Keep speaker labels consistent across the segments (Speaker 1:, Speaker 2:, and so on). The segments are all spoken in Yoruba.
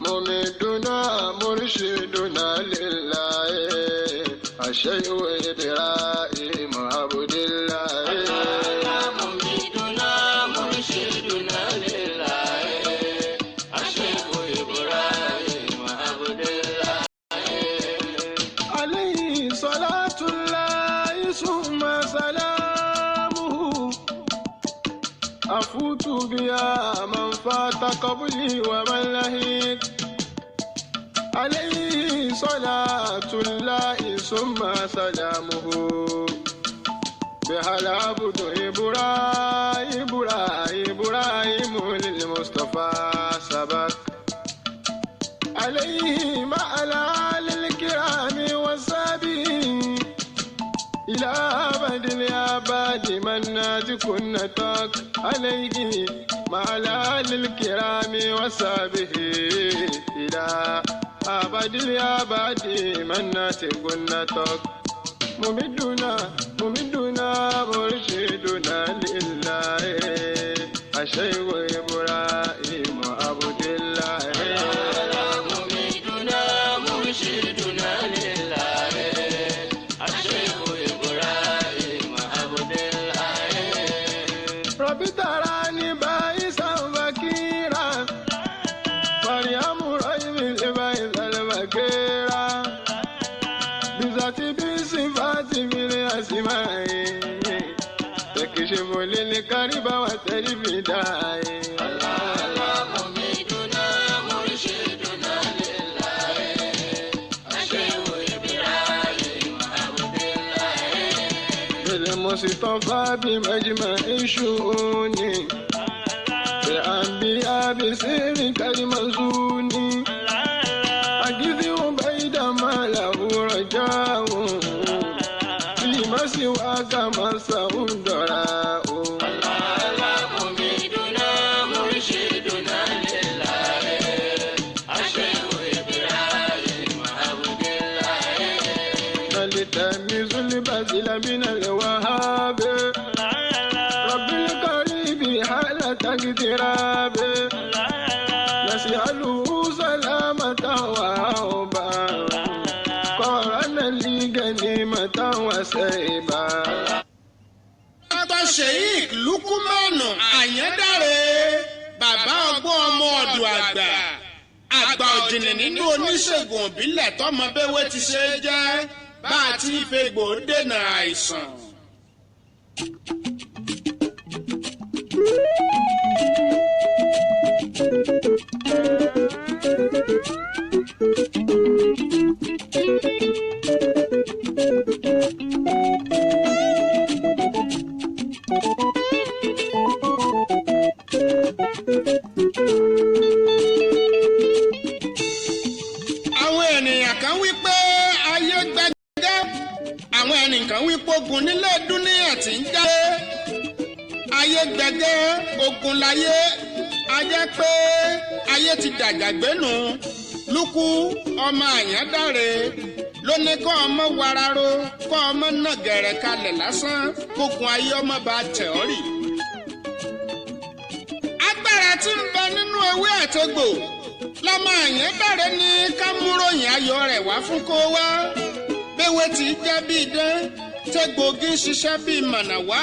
Speaker 1: ممدنا مرشدنا لله الشيخ إبراهيم عبد الله.
Speaker 2: ممدنا مرشدنا لله الشيخ إبراهيم عبد الله.
Speaker 1: عليه صلاة الله ثم سلامه أفوت بها من فات قبلي ومن لهيت. عليه صلاة الله ثم سلامه بها العبد إبراهيم إبراهيم للمصطفى سبق. عليه مع الآل الكرام والسابقين إلى أبد الآباد من كنا تاك. عليه مع الآل الكرام والسابقين إلى أبد الآباد من كنا تاك. ممدنا ممدنا مرشدنا لله الشيخ إبراهيم عبد الله.
Speaker 2: ممدنا مرشدنا لله الشيخ إبراهيم عبد الله.
Speaker 1: ربي تراني بائسا فقيرا مريم رجل البائس الفقيرا بذاتي بصفاتي بالأسماء تكشف للكرب وتجفي داعي.
Speaker 2: الله ممدنا مرشدنا لله الشيخ إبراهيم عبد الله.
Speaker 1: بالمصطفى بمجمع الشؤون بالأنبياء بسر كالمزون أجزئ بيد ما له رجاء فيما سواك مسه الضراء.
Speaker 2: الله ممدنا مرشدنا لله الشيخ إبراهيم عبد الله.
Speaker 1: نلتمس البذل من الوهاب رب القريب حالة اقتراب نسأله سلامة وعوبا قرن لي غنيمة وسيبا.
Speaker 3: Dr. Sheik Lukumanu Àyàndáre bàbá ọgbọ́n ọmọ ọ̀dọ̀ àgbà àgbà òjìnì nínú oníṣègùn òbílẹ̀ tọmọ bẹ́wẹ́ ti ṣe é jẹ́ bá a ti fegbò dènà àìsàn. Àwọn ènìyàn kan wí pé ayé gbẹgẹ́, àwọn ẹnìkan wí pé ogun nílé dúníyà tí ń jáde. Ayé gbẹgẹ́, ogun láyé, a jẹ́ pé ayé ti dàgbàgbénu. Lúkú ọmọ Àyàndáre ló ní kọ́ ọmọ wararo kọ́ ọmọ náà gẹ̀rẹ̀ kalẹ̀ lásán kókun ayé ọmọ bá tẹ̀ ọ́ rì. Agbára tí ń bẹ nínú ewé àtegbò lọ́mọ Àyàndáre ní ká múròyìn ayọ̀ rẹ̀ wá fún kó wá. Béwé ti jẹ́ bí idán, tégbòogi ń ṣiṣẹ́ bí mọ̀nàwá.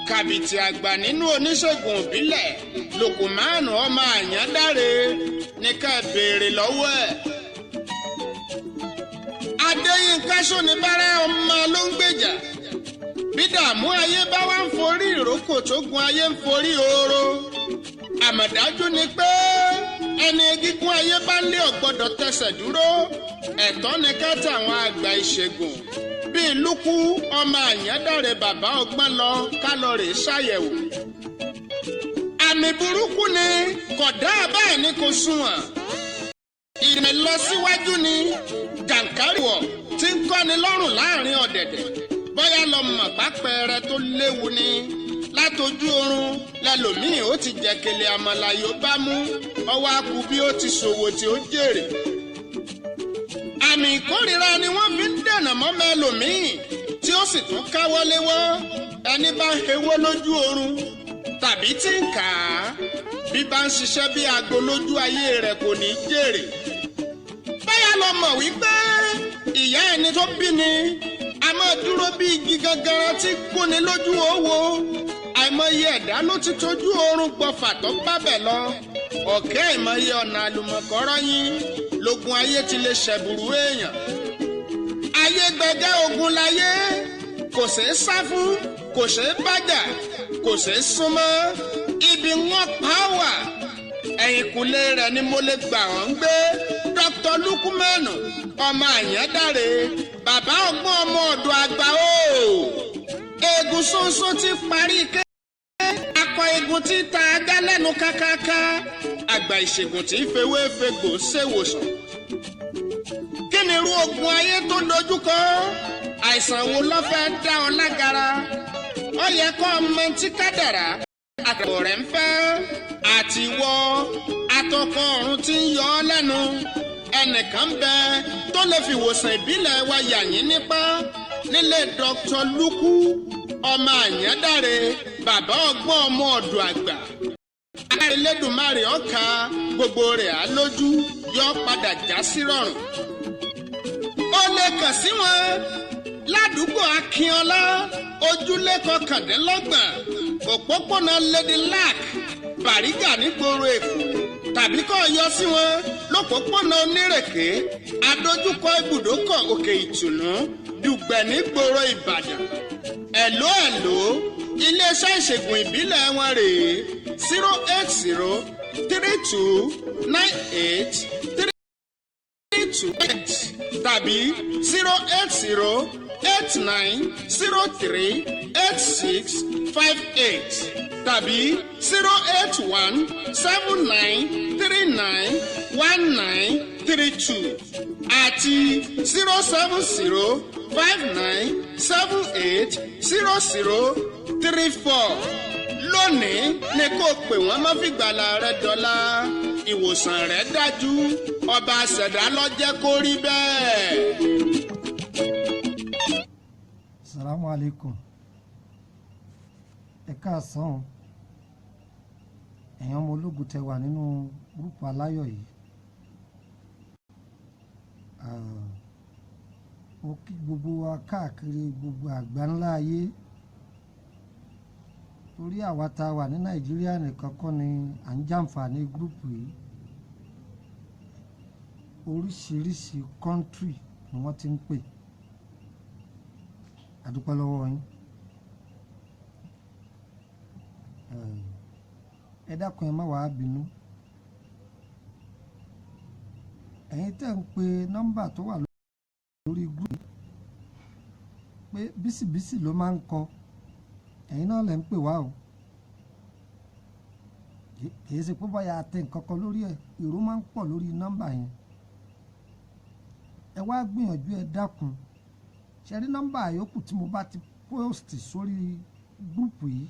Speaker 3: Kàbìtì àgbà nínú oníṣègùn òbílẹ̀ Lukumanu ọmọ Àyàndáre ní ká béèrè lọ́wọ́ ẹ̀. Adéyínká Ṣónibárẹ́ ọmọ ló ń gbèjà. Bí dààmú ayé bá wá ń forí ìrókò tó gun ayé ń forí ooro. Àmọ̀dájú ni pé ẹni gígùn ayé bá lé ọ̀gbọ́dọ̀ tẹsẹ̀ dúró. Ẹ̀tọ́ ni ká tàwọn àgbà ìṣègùn bíi Lúkú ọmọ Àyàndáre bàbá ọgbọ́n lọ ká lọ rèé ṣàyẹ̀wò. Àmì burúkú ni kódà báyìí ni kò sunwọ̀n. Ìrìn lọ síwájú ni jàǹkárìwọ̀ tí ń kọ́ni lọ́rùn láàrin ọ̀dẹ̀dẹ̀. Bóyá lọ mọ̀ pápẹ́rẹ́ tó léwu ni látojú oorun lẹ́lòmíì ó ti jẹ̀kẹ̀lẹ̀ àmàlà yóò bá mú ọwọ́ akú bí ó ti ṣòwò tí ó jèrè. Àmì ìkórìíra ni wọ́n fi ń dènà mọ́mọ́ ẹlòmíì tí ó sì tún káwọ́ léwọ́ ẹni bá ń hewó lójú oorun tàbí tí ń kà á. Bí bá ń ṣiṣẹ́ bí aago lójú ayé rẹ̀ kò ní í jèrè. Báyà lọ mọ̀ wípé ìyá ẹni tó bí ni a máa dúró bí igi gangan tí gúnni lójú owó. Àìmọye ẹ̀dá ló ti tójú oorun gbọ̀fà tó bábẹ̀ lọ. Ọ̀kẹ́ àìmọye ọ̀nà àlùmọ̀kọ́rọ́ yín lógun ayé ti lè ṣẹ̀bùrú èèyàn. Ayé gbẹgẹ́ ogun láyé, kò ṣeé sá fún, kò ṣeé bájà, kò ṣeé súnmọ́. Ibi wọn pa á wà, ẹ̀yìnkùlé rẹ̀ ni mo lè gbà wọ́n gbé. Dr. Lukumanu ọmọ Àyàndáre, bàbá ọgbọ́n, ọmọ ọ̀dọ̀ àgbà o. Eegun ṣoṣo ti parí ké, akọ eegun tí ta ajá lẹ́nu kákáká, àgbà ìṣègùn tí fewé fegbò ṣèwòsàn. Kí ni irú ogun ayé tó dojúkọ? Àìsàn wo ló fẹ́ dá ọ lágara? Ó yẹ kó ọmọ tí kádàrá àtàwọn rẹ̀ ń fẹ́ àti wọ atọkọ ọ̀run tí ń yọ ọ́ lẹ́nu. Ẹnìkan bẹ tó lè fi ìwòsàn ìbílẹ̀ wa yà yín nípa nílé Dr. Luku ọmọ Àyàndáre, bàbá ọgbọ́n, ọmọ ọ̀dọ̀ àgbà. Elédùmarè ọ̀ka gbogbo rẹ̀ á lójú yọ padà já sí rọrùn. Ó lè kàn sí wọn ládùúgbò Akínọlá, ojúlé 29, òpópónà Lady Lac, Bàrígà, nígboro Èkó, tàbí kọ́ yọ sí wọn lópópónà Onírèké, adójúkọ ibùdókọ̀ Òkè Ìtùnú, Dùgbẹ̀, nígboro Ìbàdàn. Ẹ̀ló ẹ̀ló, iléeṣẹ́ ìṣègùn ìbílẹ̀ wọn rèé: 080329832 8 tàbí 08089038658 tàbí 08179391932 àti 07059780034. Lónìí ni kò pè wọ́n, má fi gbàlà rẹ dọ́là. Ìwòsàn rẹ̀ dájú, ọba àṣẹ̀dá ló jẹ́ kó rí bẹ́ẹ̀.
Speaker 4: Salamu alaikum. Ẹ káàsán o, ẹ̀yin ọmọ ológun tẹ wà nínú group aláyọ̀ yìí. Ah, mo kí gbogbo wa káàkiri gbogbo àgbáńlá ayé, torí àwa tá a wà ní Nàìjíríà nìkan kọ́ ni à ń jàǹfààní group yìí. Oríṣiríṣi country ni wọ́n ti ń pè. A dúpẹ́ lọ́wọ́ yín. Ẹ dákun, ẹ má wàá bínú. Ẹ̀yin tẹ́ ń pe nọ́mbà tó wà lórí group pé bísìbísì ló máa ń kọ, ẹ̀yin náà lẹ̀ ń pè wá o. Kìí ṣe pé bóyá tẹ nǹkan kan lórí ẹ̀, èrò máa ń pọ̀ lórí nọ́mbà yẹn. Ẹ wá gbìyànjú, ẹ dákun, ṣe rí nọ́mbà yòókù tí mo bá ti post sórí group yìí,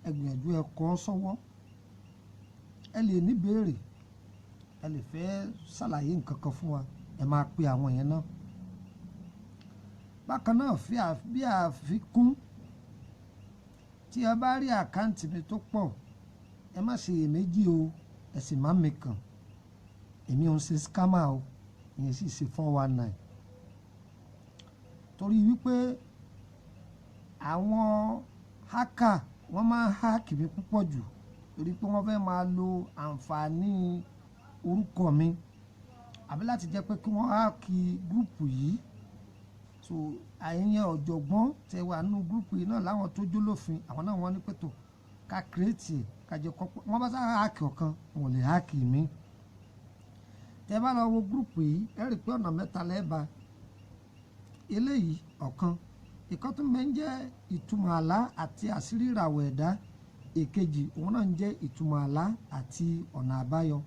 Speaker 4: ẹ gbìyànjú, ẹ kọ ọ́ sọ́wọ́. Ẹ lè ní béèrè, ẹ lè fẹ́ ṣàlàyé nǹkan kan fún wa, ẹ máa pe àwọn yẹn náà. Bákan náà, bí àfikún, tí ẹ bá rí account mi tó pọ̀, ẹ má ṣe iyèméjì o, ẹ sì má mi kàn. Èmi ò ń ṣe scammer o, ìyẹn sì ṣe 419, torí wípé àwọn hacker, wọ́n máa ń hack mi púpọ̀ jù, torí pé wọ́n fẹ́ máa lo àǹfààní orúkọ mi àbí láti jẹ́ pé kí wọ́n hack group yìí. So àyẹn ọ̀jọ̀gbọ́n tẹ wà nínú group yìí náà, láwọn tó jólófin, àwọn náà wọ́n ní pẹ̀tọ̀ ká create ẹ̀, ká jẹ́ kọ́ wọ́n bá sáà hack ọ̀kan, wọn ò lè hack mi. Tẹ bá lọ wo group yìí, ẹ rí i pé ọ̀nà mẹ́ta lẹ́ẹ̀ba eléyìí. Ọ̀kan, ìkan tó mẹ́ ń jẹ́ ìtumọ̀ àlá àti àṣírí ìràwọ̀ ẹ̀dá. Èkejì, òun náà ń jẹ́ ìtumọ̀ àlá àti ọ̀nà àbáyọ.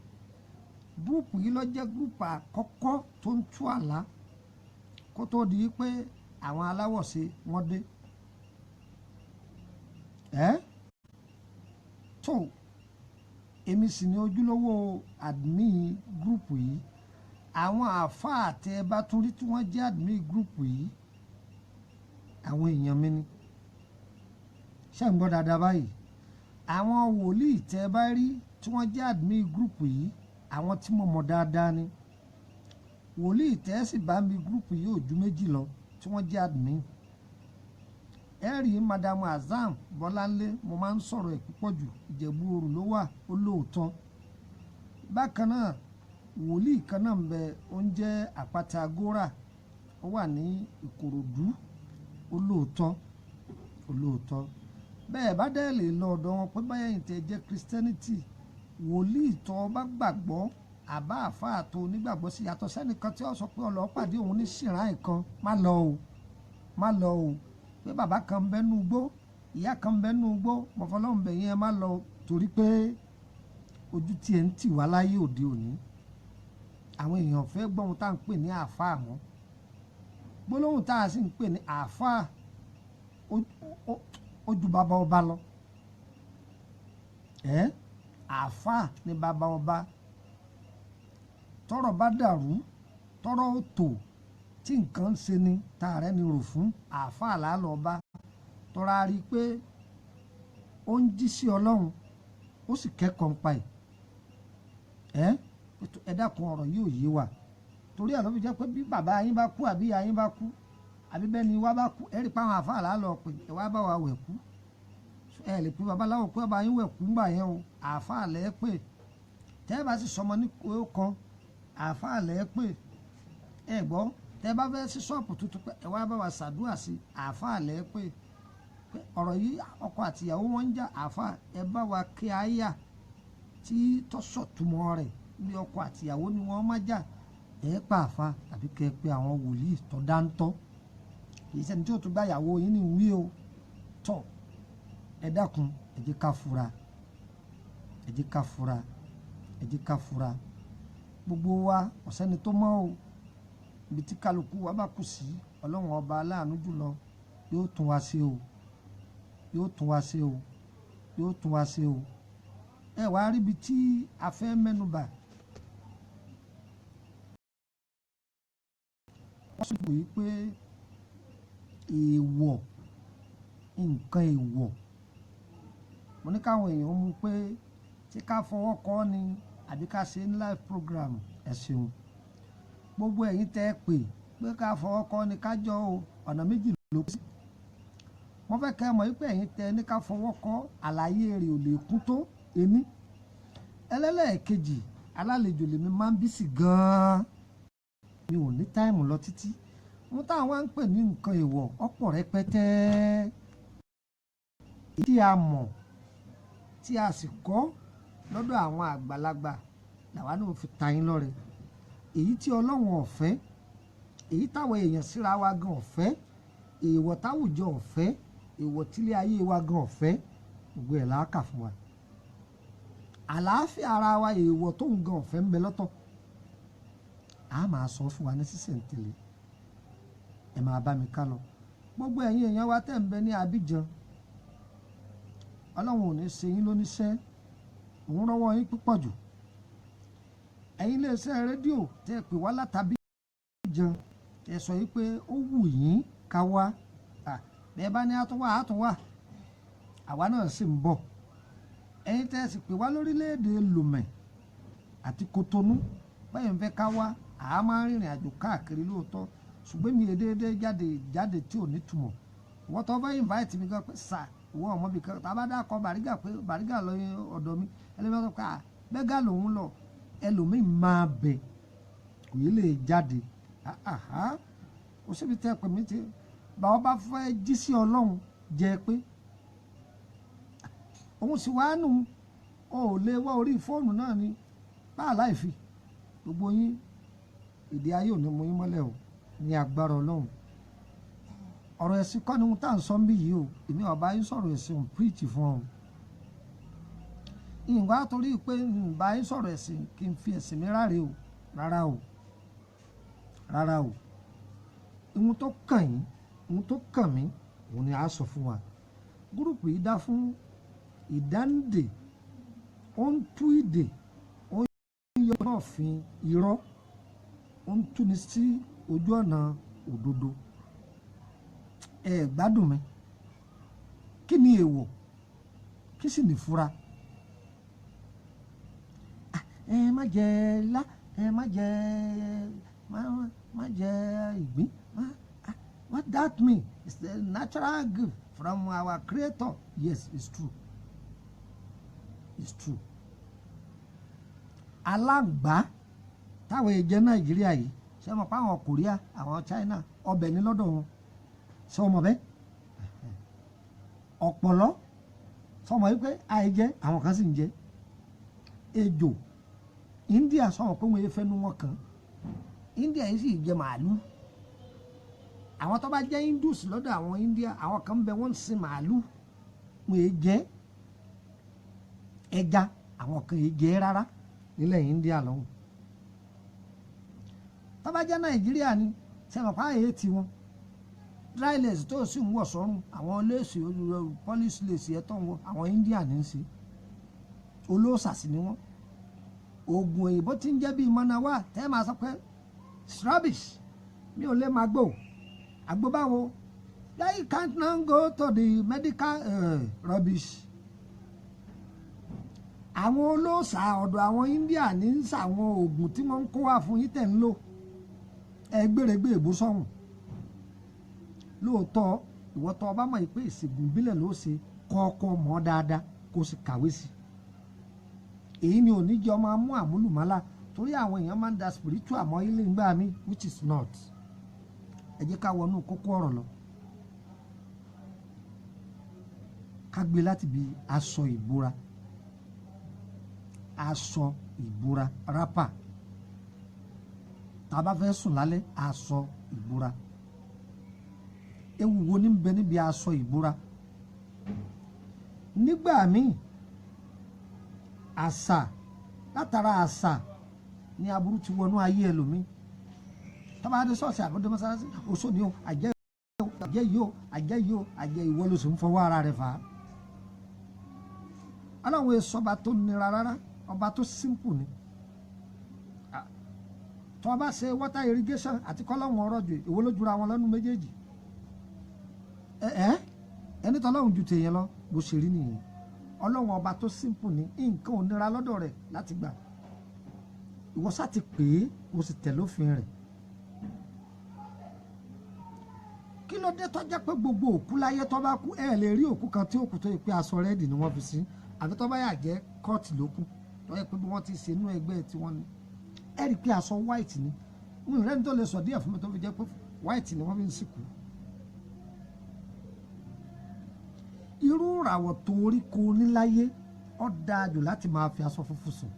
Speaker 4: Group yìí ló jẹ́ group àkọ́kọ́ tó ń tú àlá kó tó di pé àwọn aláwọ̀ṣe wọ́n dé. Ẹ́ tó èmi sì ni ojúlówó admin group yìí. Àwọn àáfàá tẹ ẹ bá tún rí tí wọ́n jẹ́ admin group yìí, àwọn èèyàn mi ni. Ṣé ń gbọ́ dáadáa báyìí? Àwọn wòlíì tẹ ẹ bá rí tí wọ́n jẹ́ admin group yìí, àwọn tí mo mọ̀ dáadáa ni. Wòlíì tẹ́sí bá mi group yìí ò ju méjì lọ tí wọ́n jẹ́ admin. Ẹ rí Madam Azam Bọ́láńlé, mo máa ń sọ̀rọ̀ ẹ̀ púpọ̀ jù, Ìjẹ̀bú Òru ló wà, ó lóòótọ́. Bákan náà, wòlíì kan náà ń bẹ, ó ń jẹ́ Àpáta Gora, ó wà ní Ìkòròdú, ó lóòótọ́, ó lóòótọ́. Bẹ́ẹ̀ bá dẹ́ lè lọ ọ̀dọ̀ wọn pé báyẹn tẹ́ jẹ́ Christianity, wòlíì tó bá gbàgbọ́ àbá àfáà tó onígbàgbọ́ sí, yàtọ̀ sẹ́nìkan tí ó sọ pé ọlọ́pàdé òun ní ṣìrán kan, má lọ o, má lọ o, pé bàbá kan bẹ nú igbó, ìyá kan bẹ nú igbó, mọ̀fọ́lọ́hún bẹ̀ yẹn, má lọ, torí pé ojú tiẹ̀ ń tì wá láyé òde òní. Àwọn èèyàn fẹ́ gbọ́ ohun tá à ń pè ní àáfàá mọ́. Gbólóhùn tá a sì ń pè ní àáfàá ó ju bàbá ọba lọ. Ẹ́ àáfàá ni bàbá ọba. Tọ́rọ̀ bá dàrú, tọ́rọ̀ ó tò, tí nǹkan ń ṣe ni tààrẹ ni rò fún àáfàá làálọ̀ ọba. Tọ́ra rí i pé ó ń jí sí Ọlọ́run, ó sì kẹ́kọ̀ọ́ ń pa ẹ̀. Ẹ dákun, ọ̀rọ̀ yìí ò yé wa. Torí ẹ̀ ló fi jẹ́ pé bí bàbá yín bá kú, àbí ìyá yín bá kú, àbí bẹ́ẹ̀ ni wá bá kú, ẹ rí i pé àwọn àáfàá làálọ̀ pé ẹ wá bá wa wẹ̀ kú. Ẹ lè pe babaláwo pé ọba yín wẹ̀ kú ńgbà yẹn o, àáfàá lẹ́ pè. Tẹ́ ẹ bá sì sọmọ ní kọ, àáfàá lẹ́ pè. Ẹ gbọ́, tẹ́ ẹ bá fẹ́ sí ṣọ́ọ̀pù tuntun pé ẹ wá bá wa ṣàdúrà sí, àáfàá lẹ́ pè. Ọ̀rọ̀ yìí, ọkọ àtìyàwó wọn ń jà, àáfàá ẹ bá wa kí àyà tí tọ́sọ̀túmọ̀ rẹ̀ bí ọkọ àtìyàwó ni wọ́n má jà. Ẹ pa àáfàá tàbí kẹ́ ẹ pé àwọn wòlíì tó dáńtọ́, kì í ṣẹni tí ó tún gbà yàwó yín ní wí o. Tọ́ ẹ dákun, ẹ jẹ́ ká fura, ẹ jẹ́ ká fura, ẹ jẹ́ ká fura. Gbogbo wa, ọ̀sẹ́ni tó mọ́ o. Ibi tí kálukú wa bá kù sí, Ọlọ́run ọba aláàánú jùlọ yóò tún wa ṣe o, yóò tún wa ṣe o, yóò tún wa ṣe o. Ẹ wá ríbi tí a fẹ́ mẹ́nubà. Wọ́n sì wòye pé èèwọ̀, nǹkan èèwọ̀. Mo ní káwọn èèyàn mú pé tí ká fọwọ́ kọ́ ni àbí ká ṣe ní live program. Ẹ ṣeun, gbogbo ẹ̀yin tẹ́ ẹ pè pé ká fọwọ́ kọ́ ni ká jọ o, ọ̀nà méjì ló kù sí. Mo fẹ́ kẹ́ ẹ mọ̀ wípé ẹ̀yin tẹ́ ẹ ní ká fọwọ́ kọ́, àlàyé rẹ̀ ò lè kún tó ení. Ẹlẹ́lẹ́ẹ̀kejì, alálejò lèmi máa ń bí sí gan-an, mi ò ní time lọ títí. Ohun táwọn wá ń pè ní nǹkan èèwọ̀ ọ̀pọ̀ rẹpẹtẹ, èyí tí a mọ̀ tí a sì kọ́ lọ́dọ̀ àwọn àgbàlagbà làwa náà fi ta yín lọ́rẹ. Èyí tí Ọlọ́run ọ̀fẹ́, èyí táwọn èèyàn síra wa gan ọ̀fẹ́, èèwọ̀ táwùjọ ọ̀fẹ́, èèwọ̀ tílé ayé wa gan ọ̀fẹ́, gbogbo ẹ̀ là á kà fún wa. Àlàáfíà ara wa, èèwọ̀ tó ń gan ọ̀fẹ́ ń bẹ lọ́tọ̀, a máa sọ fún wa ní sísẹ̀ntẹ̀lé. Ẹ máa bá mi ká lọ. Gbogbo ẹ̀yin èèyàn wa tẹ̀ ń bẹ ní Abidjan, Ọlọ́run ò ní ṣe yín lóníṣẹ́, òun rọ́wọ́ yín púpọ̀ jù. Ẹ̀yin iléeṣẹ́ rédíò tẹ́ ẹ pè wá látàbí Abidjan, ẹ sọ yìí pé ó wù yín ká wá, bẹ́ẹ̀ bá ní àtúnwá àtúnwá, àwa náà sì ń bọ̀. Ẹ̀yin tẹ́ ẹ sì pè wá lórílẹ̀‐èdè Lomé àti Kotonu, báyìí ń fẹ́ ká wá, àá máa ń rìnrìn àjò káàkiri lóòótọ́, ṣùgbọ́n mi déédéé jáde jáde tí ò ní túmọ̀. Wọ́n tọ́ fẹ́ invite mi gan pé sà, ìwọ ọmọ mi kan tá a bá dákọ Bàrígà pé Bàrígà lọ ọ̀dọ̀ mi, ẹlẹ́mìí sọ pé à bẹ́gà lòun lọ, ẹlòmíì máa bẹ̀ kò yé lè jáde. Ó síbi tẹ́ pè mí tí bàbá bá fẹ́ jí sí Ọlọ́run jẹ́ pé òun sì wá nù, ó lè wá orí fóònù náà ni báà láì fi gbogbo yín. Ìdí ayé ò ní mú yín mọ́lẹ̀ o, ní agbára Ọlọ́run. Ọ̀rọ̀ ẹ̀sìn kọ́ ni ohun tá à ń sọ ń bí yìí o. Èmi ọba yín sọ̀rọ̀ ẹ̀sìn òun preach fún ọ ìwà torí pé ń bá yín sọ̀rọ̀ ẹ̀sìn kí n fi ẹ̀sìn mi ráre o, rárá o, rárá o. Ohun tó kàn yín, ohun tó kàn mí, òun ni a sọ fún wa. Group yìí dá fún ìdáǹdè, ó ń tú ìdè, ó ń yọ òfin irọ́, ó ń túni sí ojú ọ̀nà òdodo. Ẹ gbádùn mi. Kí ni èèwọ̀? Kí sì ní fura? Ẹ má jẹ lá, ẹ má jẹ, má jẹ ìgbín. What that mean? It's the natural gift from our creator. Yes, it's true, it's true. Aláǹgbá táwọn èèyàn Nàìjíríà yìí ṣe mọ̀ pé àwọn Korea, àwọn China, ọbẹ̀ ní lọ́dọ̀ wọn, ṣé ọmọ bẹ́ẹ̀? Ọ̀pọ̀lọ́ sọmọ yìí pé àìjẹ, àwọn kan sì ń jẹ. Ejò India, sọmọ pé wọn yẹ fẹnu wọn kàn. India yìí sì jẹ màálù. Àwọn tó bá jẹ́ Hindus lọ́dọ̀ àwọn India, àwọn kan bẹ, wọ́n ń sin màálù, wọn yẹ jẹ. Ẹja, àwọn kan yẹ jẹ rárá nílẹ̀ India lọ́hùn. Tó bá jẹ́ Nàìjíríà ni, sẹ́wọ̀n pa àyè tiwọn, dry lace tó sì ń wọ̀ sọ́run, àwọn léèsì, polish lace ẹ̀ tó ń wọ, àwọn India ní í ṣe, olóòṣà sì ni wọ́n. Oògùn òyìnbó tí ń jẹ́ bíi mọ́nàwá tẹ́ máa sọ pé rubbish, mi ò lè máa gbò àgbo báwo. You can't now go to the medical rubbish. Àwọn olóòṣà ọ̀dọ̀ àwọn India ní ń ṣàwọn oògùn tí wọ́n ń kó wá fún yín tẹ̀ ń lò. Ẹ gbèrègbè èbó sọ̀hún lóòótọ́. Ìwọ tó bá mọ̀ pé ìṣègùn ìbílẹ̀ ló ṣe, kọ́kọ́ mọ̀ dáadáa, kó sì kàwé sí i. Èyí ni òní jẹ́ ọmọ amú àmúlùmálà, torí àwọn èèyàn máa ń da spiritual mọ́ ilé ńgbà mi, which is not. Ẹ jẹ́ ká wọnú kókó ọ̀rọ̀ lọ. Ká gbé láti bí aṣọ ìbora. Aṣọ ìbora, wrapper, tá a bá fẹ́ sùn lálẹ́, aṣọ ìbora, ewu wo ní bẹ níbi aṣọ ìbora? Nígbà míì, àṣà, látara àṣà ní aburú ti wọnú ayé ẹlòmíì. Tó bá dé ṣọ́ọ̀ṣì àbúdé mọ́sálásí, oṣó ni o, àjẹ́ o, àjẹ́ yìí o, àjẹ́ yìí o, àjẹ́. Ìwọ ló sì ń fọwọ́ ara rẹ̀ fà á. Ọlọ́run èso ọba tó nira rárá, ọba tó simple ni. Tó bá ṣe water irrigation àti kọ́lọ́hún ọ̀rọ̀ jù, èwo ló jura wọn lọ́nu méjèèjì? Ẹ ẹ ẹni tọ́lọ́hún ju tèèyàn lọ, bó ṣe rí nìyẹn. Ọlọ́run ọba tó simple ni, nǹkan ò nira lọ́dọ̀ rẹ̀ láti gbà. Ìwọ sá ti pè é, o sì tẹ̀lé òfin rẹ̀. Kí ló dé tó jẹ́ pé gbogbo òkú láyé tó bá kú, ẹ lè rí òkú kan tí òkú tó yẹ pé aṣọ red ni wọ́n fi sí, àfi tó bá yà jẹ́ kọ́ọ̀tì ló kù, tó yẹ pé bí wọ́n ti ṣe inú ẹgbẹ́ tiwọn ni. Ẹ rí i pé aṣọ white ni. N rẹ́ni tó lè sọ díẹ̀ fún mi tó fi jẹ́ pé white ni wọ́n fi ń sìnkú. Irú ìràwọ̀ tó rí ko níláyé, ó dáa jù láti máa fi aṣọ funfun sùn.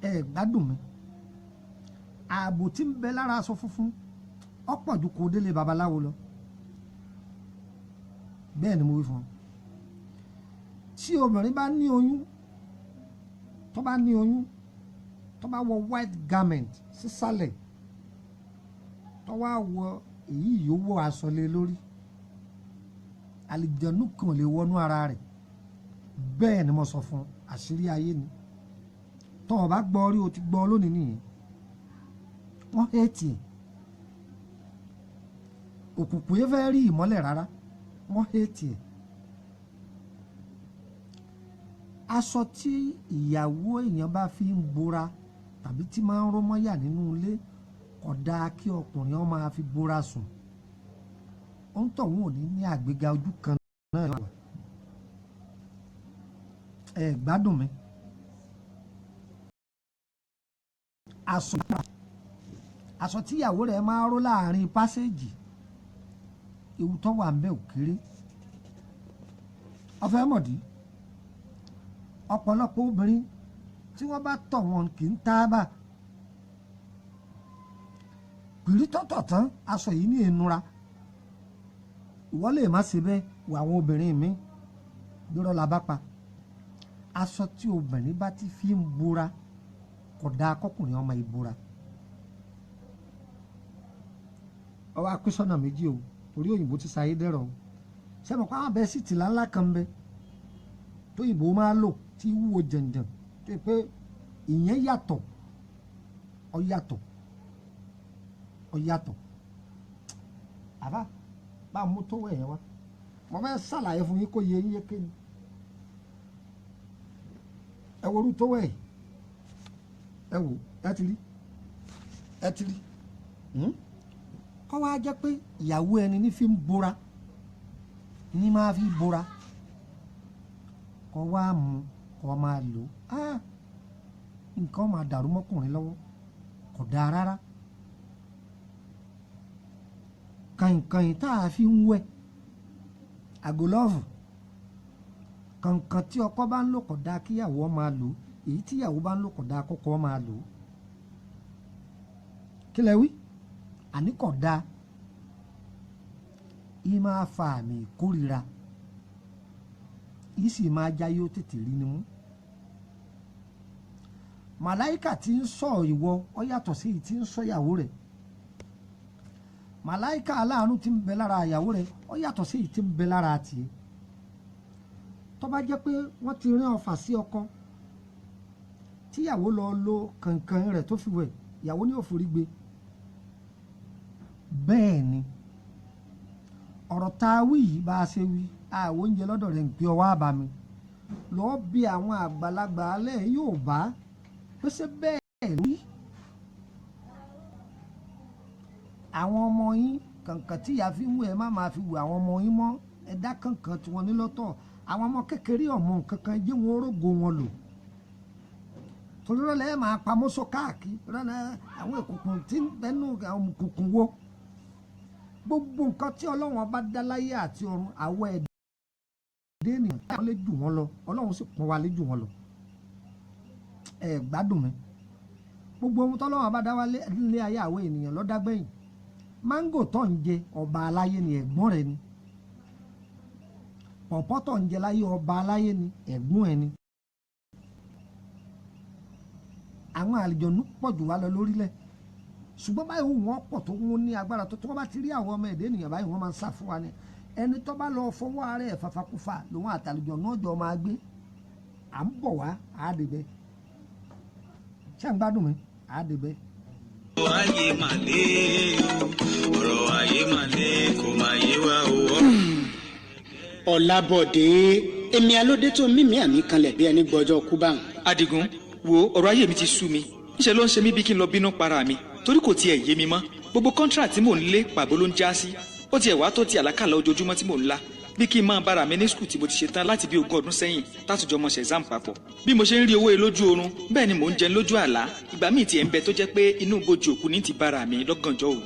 Speaker 4: Ẹ gbádùn mi. Ààbò tí ń bẹ lára aṣọ funfun ó pọ̀ ju kó délé babaláwo lọ. Bẹ́ẹ̀ ni mo wí fún ọ. Tí obìnrin bá ní oyún, tó bá ní oyún, tó bá wọ white garment sísàlẹ̀, tó wá wọ èyí yòówó aṣọ lé lórí, àlìjẹ̀nú kan lè wọnú ara rẹ̀. Bẹ́ẹ̀ ni mo sọ fún. Àṣírí ayé ni. Tó o bá gbọ́ rí, o ti gbọ́ lónìí nìyẹn. Wọ́n hẹ́ẹ̀tì ẹ̀. Òkùnkùn yẹn fẹ́ rí ìmọ́lẹ̀ rárá, wọ́n hẹ́ẹ̀tì ẹ̀. Aṣọ tí ìyàwó èèyàn bá fi ń bora tàbí tí máa ń ró mọ́yà nínú ilé, kò dáa kí ọkùnrin ó máa fi bora sùn. Ó ń tọ̀ wọ́n ò ní ní àgbéga, ojú kan náà wà. Ẹ gbádùn mi. Aṣọ tíyàwó rẹ̀ máa ń ró láàrin pásẹ́ẹ̀jì, ewu tó wà ń bẹ ò kéré. Ọ̀fẹ́ mọ̀dí, ọ̀pọ̀lọpọ̀ obìnrin tí wọ́n bá tọ̀ wọn kì í tábà pìrí tọ̀tọ̀ tán, aṣọ yìí ní ìnura. Ìwọ lè má ṣe bẹ́ẹ̀ wọ àwọn obìnrin mi gbérọ́ la bá pa. Aṣọ tí obìnrin bá ti fi ń bora, kò dáa kọkùnrin ọmọ ìbora. Ọwọ́ akínsọ́nà méjì o, torí òyìnbó ti ṣayé dẹ̀rọ̀ o. Sẹ́mi kó àwọn abẹ́ sì tìlá ńlá kan bẹ tóyìnbó máa lò tí wúwo jẹ̀ǹjẹ̀ǹ, tó yẹ pé ìyẹn yàtọ̀, ọ yàtọ̀, ọ yàtọ̀. Àbá bá a mú tó wẹ̀ yẹn wá, mo fẹ́ ṣàlàyé fún yín kó yé yín yéké ni. Ẹ wo orú tó wẹ̀ yìí, ẹ wò, ẹ ti rí, ẹ ti rí. Kọ́ wá jẹ́ pé ìyàwó ẹni ní fi ń bora, ní máa fi bora, kọ́ wá mú, kọ́ máa lò á, nǹkan máa dàrú mọ́kùnrin lọ́wọ́, kò dáa rárá. Kànkàn tá a fi ń wẹ̀, àgọ́lọ́ọ̀fù, kànkàn tí ọkọ bá ń lò kò dáa kíyàwó máa lò, èyí tíyàwó bá ń lò kò dáa kọ́kọ́ máa lò. Kí lẹ wí? Àní kò dáa. Yìí máa fa àmì ìkórira, yìí sì máa já yóò tètè rí ni mú. Màláìkà tí ń sọ ìwọ ọ yàtọ̀ sí èyí tí ń sọ ìyàwó rẹ̀. Màláìkà aláàánú tí ń bẹ lára ìyàwó rẹ̀ ọ yàtọ̀ sí èyí tí ń bẹ lára tiẹ̀. Tó bá jẹ́ pé wọ́n ti rán ọfà sí ọkọ, tíyàwó lọ lo kànkàn rẹ̀ tó fi wẹ̀, ìyàwó ní òfòrí gbé. Bẹ́ẹ̀ ni ọ̀rọ̀ tá a wí yìí bá a ṣe wí, àwọn oúnjẹ lọ́dọ̀ rẹ̀ ń pè ọ wá bá mi lọ́ọ́ bí àwọn àgbàlagbà alẹ́ yóò bá pé ṣé bẹ́ẹ̀ lórí. Àwọn ọmọ yín kànkàn tí ìyá fi ń wẹ̀, ẹ má máa fi wẹ̀ àwọn ọmọ yín mọ́, ẹ dá kànkàn tí wọ́n ní lọ́tọ̀. Àwọn ọmọ kékeré ọmọ kankan jẹ́ wọn orógo wọn lò, torí rọ́lẹ́ ẹ máa pamọ́ sọ káàkiri rọ́lẹ́ àwọn ìkùnkùn tí ń bẹnu àwọn òkùnkùn wo. Gbogbo nǹkan tí Ọlọ́run bá dá láyé àti ọ̀run, àwọn ẹ̀dá ènìyàn wọ́n lè jù wọ́n lọ, Ọlọ́run sì pọ́n wa lè jù wọ́n lọ. Ẹ gbádùn mi. Gbogbo ohun tọ́lọ́run bá dá wá lé ayé àwọn ènìyàn ló dá gbẹ̀yìn. Máńgò tó ń jẹ ọba aláyé ni ẹ̀gbọ́n rẹ̀ ni. Pọ̀pọ́ tó ń jẹ láyé ọba aláyé ni ẹ̀gbọ́n ẹ̀ ni. Àwọn àlùjọ̀nú pọ̀ jù wá lọ lórílẹ̀, ṣùgbọ́n báyìí wọ́n pọ̀ tó wọ́n ní agbára tó tí wọ́n bá ti rí àwọn ọmọ ẹ̀dẹ́ ènìyàn báyìí wọ́n máa ń sá fún wa ni. Ẹni tó bá lọ fọwọ́ ara ẹ̀ fàfakúfà lòun àtàlùjọ̀nú ọjọ́ máa gbé. À ń bọ̀ wá àádébẹ́. Ṣé ń gbádùn mi? Àádébẹ́.
Speaker 5: Ọ̀rọ̀ ayé mà lé o, ọ̀rọ̀ ayé mà lé, kò má yé wa o.
Speaker 3: Ọ̀làbọ̀dé, èmi alóde tó mímí àmì kanlẹ̀ bí ẹni gbọ́jọ́ kú báwọn.
Speaker 6: Adigun, wo ọ̀rọ̀ ayé mi ti sú mi, ńṣe ló ń ṣe mí bí kí n lọ bínú para mi, torí kò tiẹ̀ yé mi mọ́. Gbogbo kọ́ńtrà tí mò ń lé pàbó ló ń já sí, ó tiẹ̀ wá tó ti àlákàlà ojoojúmọ́ tí mò ń lá, bí kí n máa bára mi ní skul tí mo ti ṣe tán láti bí 20 ọdún sẹ́yìn tátùjọ mọ̀ ṣẹ̀zám papọ̀. Bí mo ṣe ń rí owó e lójú oorun, bẹ́ẹ̀ ni mò ń jẹun lójú àlá. Ìgbà míì tiẹ̀ ń bẹ tó jẹ́ pé inú bojì òkú ní ti bára mi lọ́gànjọ́ òru.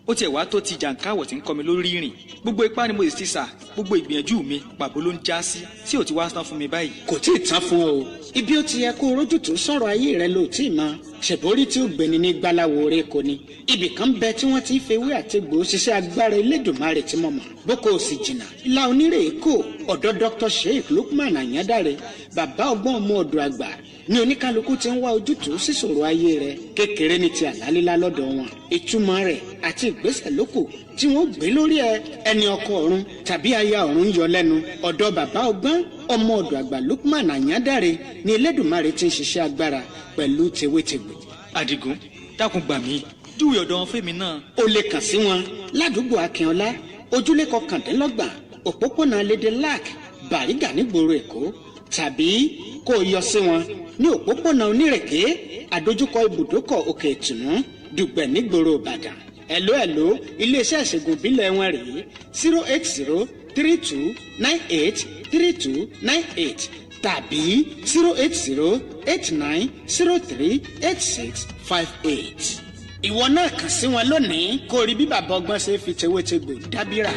Speaker 6: Ó tiẹ̀ wá tó ti jàǹkáwọ̀ tí ń kọ́ mi lórí ìrìn. Gbogbo ipá ni mo sì ti sà, gbogbo ìgbìyànjú mi pàbó ló ń já sí, tí ò ti wá tán fún mi báyìí.
Speaker 3: Kò tí ì tán fún ọ o. Ibi ó ti yẹ kó rójútùú sọ̀rọ̀ ayé rẹ ló tí ì mọ. Ṣèbórí tí ó gbéni ní gbáláwo rẹ kò ní. Ibì kan bẹ tí wọ́n ti ń fewé àtegbò ṣiṣẹ́ agbára Elédùmarè tí mo mọ̀. Boko ò sì jìnnà. Ìlà onírè kò ọ̀dọ̀ Dr. Sheikh Lukman Anyadare, bàbá ọgbọ́n ọmọ ọ̀dọ̀ àgbà ní oníkálukú ti ń wá ojútùú síṣòro ayé rẹ. Kékeré ní ti àlálílá lọ́dọ̀ wọn. Ìtumọ̀ rẹ̀ àti ìgbésẹ̀ lókù tí wọ́n gbé lórí ẹ, ẹni ọkọ ọ̀run tàbí aya ọ̀run ń yọ lẹ́nu. Ọ̀dọ̀ bàbá ọgbọ́n ọmọ ọ̀dọ̀ àgbà Lukman Anyadare ní Elédùmarè ti ń ṣiṣẹ́ agbára pẹ̀lú tewétegbò.
Speaker 6: Adigun, dákun gbà mí, júwe ọ̀dọ̀ wọn fẹ́mi náà.
Speaker 3: O lè kàn sí wọn ládùúgbò Akínọlá, ojúlé 29, òpópónà Lédè Lac, Bàrígà nígboro Èkó, tàbí kó o yọ sí wọn ní òpópónà Onírèké, àdójúkọ ibùdókọ̀ Òkè Ìtùnú, Dùgbẹ̀ nígboro Ìbàdàn. Ẹ̀ló ẹ̀ló, iléeṣẹ́ ìṣègùn ìbílẹ̀ wọn rèé 080 32 98 32 98 tàbí 080 89 03 86 58. Ìwọ náà kàn sí wọn lónìí kó rí bí bàbá ọgbọ́n ṣe fi tewétegbò dábìrà.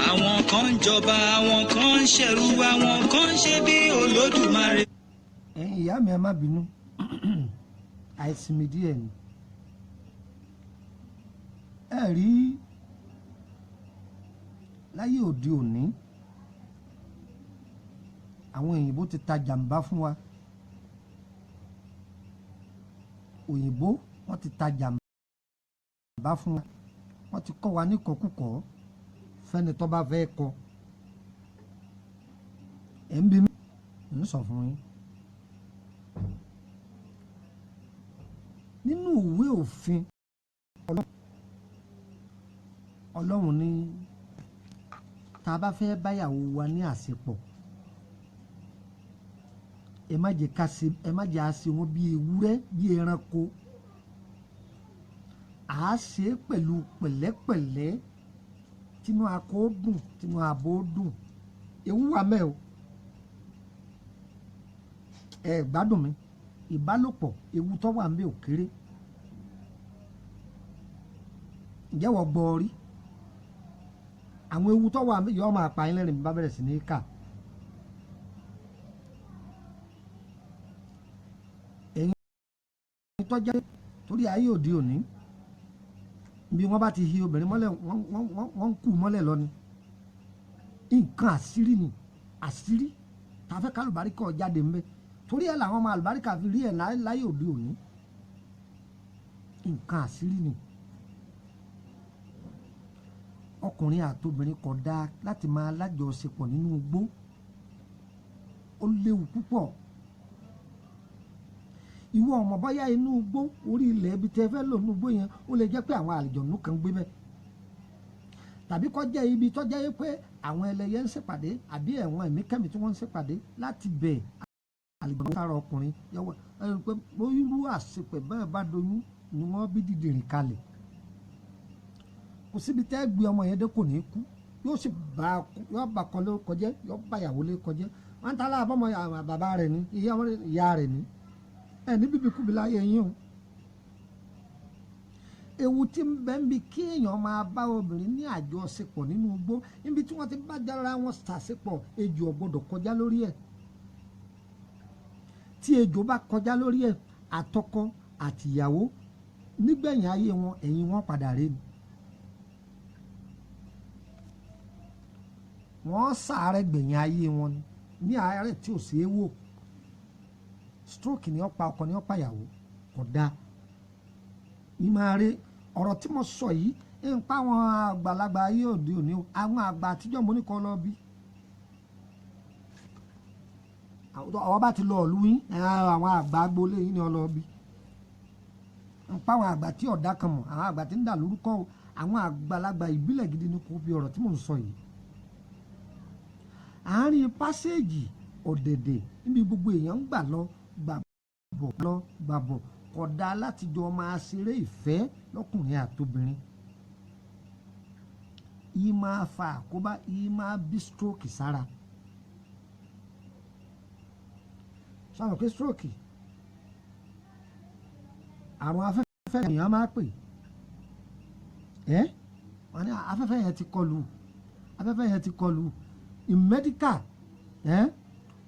Speaker 5: Àwọn kan ń jọba, àwọn kan ń ṣẹ̀rú, àwọn kan ń ṣe bí Olódùmarè.
Speaker 4: Ẹ̀yin ìyá mi, ẹ má bínú, àìsinmi díẹ̀ ni. Ẹ rí láyé òde òní, àwọn òyìnbó ti ta jàǹbá fún wa. Òyìnbó wọ́n ti ta jàǹbá fún wa, wọ́n ti kọ́ wa ní kọ̀kúkọ̀ fẹ́ni tó bá fẹ́ kọ́. Ẹ̀ ń bí mi, ń sọ fún yín. Nínú ìwé òfin Ọlọ́run ní tá a bá fẹ́ báyàwó wa ní àṣepọ̀, Ẹ má jẹ́ ká ṣe, ẹ má jẹ́ à ṣe wọn bí ewúrẹ́, bí ẹranko. À á ṣe é pẹ̀lú pẹ̀lẹ́pẹ̀lẹ́, tinú akọ ó dùn, tinú abo ó dùn. Ewu wà mẹ́ o. Ẹ gbádùn mi. Ìbálòpọ̀, ewu tó wà ń bẹ ò kéré. Ǹjẹ́ wọ́n gbọ́ ọ rí? Àwọn ewu tó wà ń bẹ yọ máa pa yín lẹ́rìn bá bẹ̀rẹ̀ sí ní kà. Ẹ̀yin tó jẹ́ torí ayé òde òní, bí wọ́n bá ti hi obìnrin mọ́lẹ̀, wọ́n ń kú mọ́lẹ̀ lọ ni. Nǹkan àṣírí ni, àṣírí tá a fẹ́ kálùbáríkà jáde ń bẹ. Torí ẹ̀ làwọn ọmọ àlùbáríkà fi rí ẹ̀ láyé òde òní. Nǹkan àṣírí ni. Ọkùnrin àtobìnrin kò dáa láti máa lájọṣepọ̀ nínú igbó. Ó léwu púpọ̀. Ìwọ ọmọ bóyá inú igbó, orí ilẹ̀ ibi tẹ́ fẹ́ lò nínú igbó yẹn, ó lè jẹ́ pé àwọn àlùjọ̀nnú kan gbé bẹ́ẹ̀, tàbí kó jẹ́ ibi tó jẹ́ pé àwọn ẹlẹ́yẹ ń ṣèpàdé, àbí ẹ̀wọ̀n ẹ̀mí kẹ́mi tí wọ́n ń ṣèpàdé láti bẹ̀ àlùjọ̀nnú sára ọkùnrin. Yọwọ́ ẹni pé irú àṣepẹ̀ bẹ́ẹ̀ bá doyún ni wọ́n bí dìdìrìn kalẹ̀. Kò síbi tẹ́ gbé ọmọ yẹn dé kò ní kú, yóò sì bá yóò bá kọ́ lé kọjẹ́, yóò bá ìyàwó lé kọjẹ́. Wọ́n ń ta aláàbọ̀mọ bàbá rẹ̀ ní ìyá rẹ̀ ní ẹ ní bíbí kúbi láyé yín o. Ewu tí ń bẹ ń bi kí èèyàn máa bá obìnrin ní àjọṣepọ̀ nínú igbó, níbi tí wọ́n ti bá jára wọn ṣàṣepọ̀, ejò ò gbọ́dọ̀ kọjá lórí ẹ̀. Tí ejò bá kọjá lórí ẹ̀, àtọkọ àtìyàwó nígbẹ̀yìn ayé wọn, ẹ̀yìn wọn padà rè ni. Wọ́n sàárẹ̀ gbẹ̀yìn ayé wọn ni, ní àárẹ̀ tí ò ṣeé wò. Stroke ni ó pa ọkọ, ni ó pa ìyàwó. Kò dáa. Ìmọ̀ ọ̀rọ̀ tí mo sọ yìí ń pa àwọn àgbàlagbà ayé òde òní o. Àwọn àgbà àtijọ́ mo ní kọ́ lọ bí. Àwọn bá ti lọ ìlú yín, àwọn àgbà agboolé yín ni ọ lọ bí. Ń pa àwọn àgbà tí ọ̀dà kan mọ̀, àwọn àgbà tí ń dà lórúkọ o. Àwọn àgbàlagbà ìbílẹ̀ gidi ni kò bí ọ̀rọ̀ tí mò ń sọ yìí. Àárín pásẹ́ẹ̀jì ọ̀dẹ̀dẹ̀ níbi gbogbo èèyàn ń gbà lọ gbà bọ̀ lọ gbà bọ̀, kò dáa láti jọ máa ṣeré ìfẹ́ lọ́kùnrin àtobìnrin. Yìí máa fa àkóbá, yìí máa bí stroke sára. Sọ̀rọ̀ pé stroke àrùn afẹ́fẹ́ èèyàn máa pè ẹ́, wọ́n ní afẹ́fẹ́ yẹn ti kọlù, afẹ́fẹ́ yẹn ti kọlù. In medical,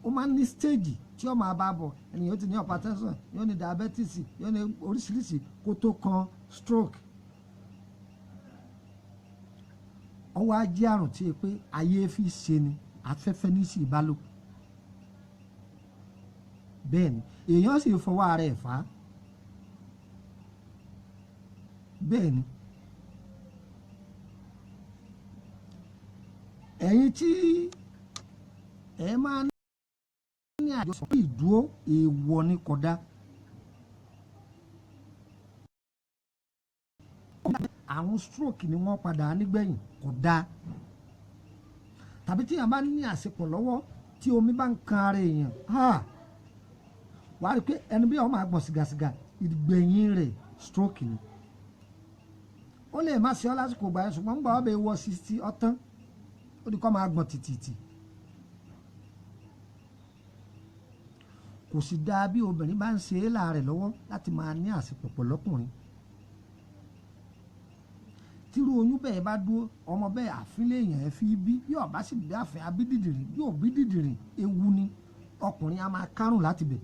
Speaker 4: ó máa ń ní stage tí ó máa bá bọ̀. Ẹni yóò ti ní hypertension, yóò ní diabetes, yóò ní oríṣiríṣi kó tó kan stroke. Ọwọ́ ajé àrùn tí pé ayé fi ṣe ni afẹ́fẹ́ ní sí ìbálò. Bẹ́ẹ̀ ni èèyàn sì fọwọ́ ara ẹ̀ fà á. Bẹ́ẹ̀ ni ẹ̀yin tí ẹ máa ní àjọṣepọ̀ ìdúró, èèwọ̀ ni, kódà. Àrùn stroke ni wọ́n padà nígbẹ̀yìn, kódà. Tàbí tí èèyàn bá ní àṣepọ̀ lọ́wọ́ tí omi bá ń kan ara èèyàn, wàá rí i pé ẹni bí wọ́n máa gbọ̀n sìgàsìgà, ìgbẹ̀yìn rẹ̀ stroke ni. Ó lè má ṣe ọ́ lásìkò gbà yẹn, ṣùgbọ́n ń gbà ọ́ bẹ wọ 60 ọ̀tán, ó di kọ́ máa gbọ̀n tìtìtì. Kò sì dáa bí obìnrin bá ń ṣe é láàrẹ̀ lọ́wọ́ láti máa ní àṣepọ̀ pẹ̀lọ́kùnrin. Tírú oyún bẹ́ẹ̀ bá dúró, ọmọ bẹ́ẹ̀ àfínlẹ̀ èèyàn ẹ̀ fi bí, bí ọba sì bí àfẹ́ abídìdìrìn, bí òbí dìdìrìn, ewu ni. Ọkùnrin a máa kárùn láti bẹ̀.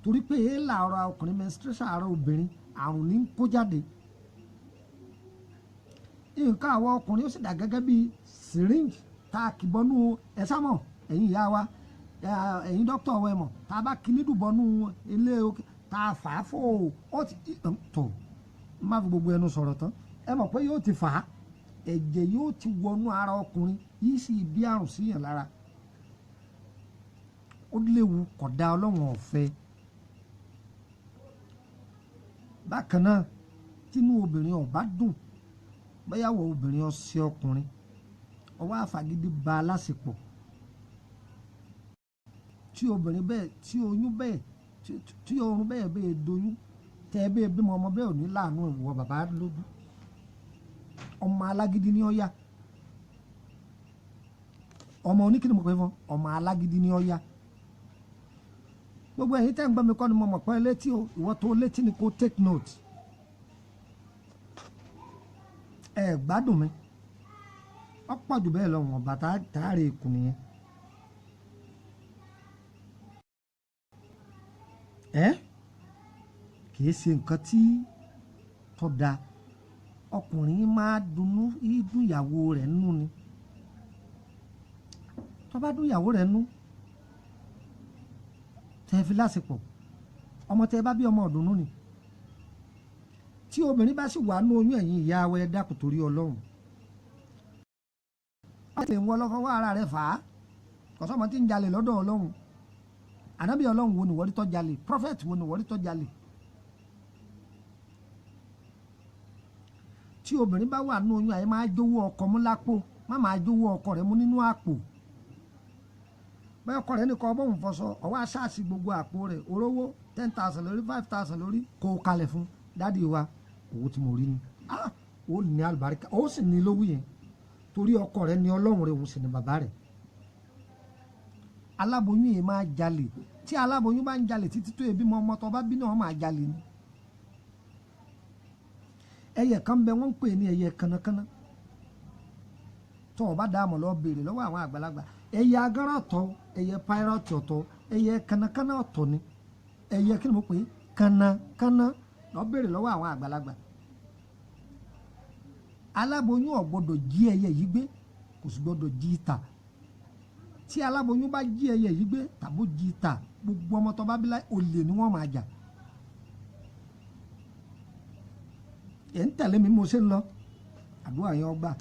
Speaker 4: Torí pé èélà ọ̀rọ̀ ọkùnrin, menstruation ara obìnrin, àrùn ní ń kó jáde. Nǹkan àwọn ọkùnrin ó sì dà gẹ́gẹ́ bí syringe tá a kì bọ́nú ẹ sámọ̀, ẹ̀yin ìyá wa, ẹ̀yin dókítà ọ̀wọ́ ẹ̀ mọ̀, tá a bá kí nídùú bọ́nú ilé tá a fà á fò ó ti tọ̀, má fi gbogbo ẹnu sọ̀rọ̀ tán, ẹ mọ̀ pé yóò ti fà á, ẹ̀jẹ̀ yóò ti wọnú ara ọkùnrin, yìí sì bí àrùn síyàn lára. Ó léwu, kódà Ọlọ́run ọ̀fẹ́. Bákan náà, tínú obìnrin ò bá dùn, bóyá wọ obìnrin ọsẹ ọkùnrin, ọwọ́ àfagídí ba aláṣepọ̀, Tí obìnrin bẹ́ẹ̀, tí oyún bẹ́ẹ̀, tí oorun bẹ́ẹ̀ bẹ́ẹ̀ doyún, tẹ́ ẹ bẹ́ẹ̀ bímọ, ọmọ bẹ́ẹ̀ ò ní láàánú ìwọ bàbá lójú. Ọmọ alágídí ni ó yá. Ọmọ oníkìní mo pè fún, ọmọ alágídí ni ó yá. Gbogbo ẹ̀yin tẹ́ ń gbọ́ mi kọ́ ni mo mọ̀ pé létí o. Ìwọ tó létí ni kò take note. Ẹ gbádùn mi, ọ̀pọ̀ jù bẹ́ẹ̀ lọ. Wọ̀n bàtà tààrí ikùn nìyẹn. Ẹ kìí ṣe nǹkan tí tó da. Ọkùnrin máa dunnú dún ìyàwó rẹ̀ nú ni. Tó bá dún ìyàwó rẹ̀ nú, tẹ́ fi lásìkò, ọmọ tẹ́ bá bí, ọmọ ọ̀dùnnú ni. Tí obìnrin bá sì wà nú oyún, ẹ̀yìn ìyá wa, ẹ dákun torí Ọlọ́run, wọ́n lè ń wọ́ lọ́fọwọ́ ara rẹ̀ fà á. Kọ̀sọ́mọ tí ń jalè lọ́dọ̀ Ọlọ́run. Ànábì Ọlọ́run wo ni wọ́n rí tó jalè? Prophet wo ni wọ́n rí tó jalè? Tí obìnrin bá wà nú oyún, àyè máa jówó ọkọ mú lápò, má máa jówó ọkọ rẹ̀ mú nínú àpò. Bẹ́ẹ̀ ọkọ rẹ̀ nìkan ọmọ òun fọṣọ, ọwọ́ aṣáàṣì gbogbo àpò rẹ̀, orówó 10,000 lórí, 5,000 lórí, kó o kalẹ̀ fún daddy wa, owó tí mo rí ni. Ah, ó ní àlùbáríkà, ó sì ní lówó yẹn, torí ọkọ rẹ̀ ní Ọlọ́run rẹ̀, òun sì ní bàbá rẹ̀. Aláboyún yìí máa jalè. Tí aláboyún bá ń jalè títí tó ebi mọ, ọmọ tó bá bí náà máa jalè ni. Ẹyẹ kan bẹ, wọ́n ń pè ní ẹyẹ kànnàkànnà. Tó o bá dá mọ̀, lọ béèrè lọ́wọ́ àwọn àgbàlagbà. Ẹyẹ agárá ọ̀tọ̀, ẹyẹ pirate ọ̀tọ̀, ẹyẹ kànnàkànnà ọ̀tọ̀ ni. Ẹyẹ kí ni mo pè é? Kànnàkànnà. Lọ béèrè lọ́wọ́ àwọn àgbàlagbà. Aláboyún ò gbọ́dọ̀ jí ẹyẹ yìí gbé, kò sì gbọ́dọ̀ jí ìta. Tí aláboyún bá jí ẹyẹ yìí gbé tàbó jí ìta, gbogbo ọmọ tó bá bí láì, olè ni wọ́n máa jà. Ẹ̀ ń tẹ̀lé mi, mo ṣe ń lọ, àdúrà yẹn ọgbà.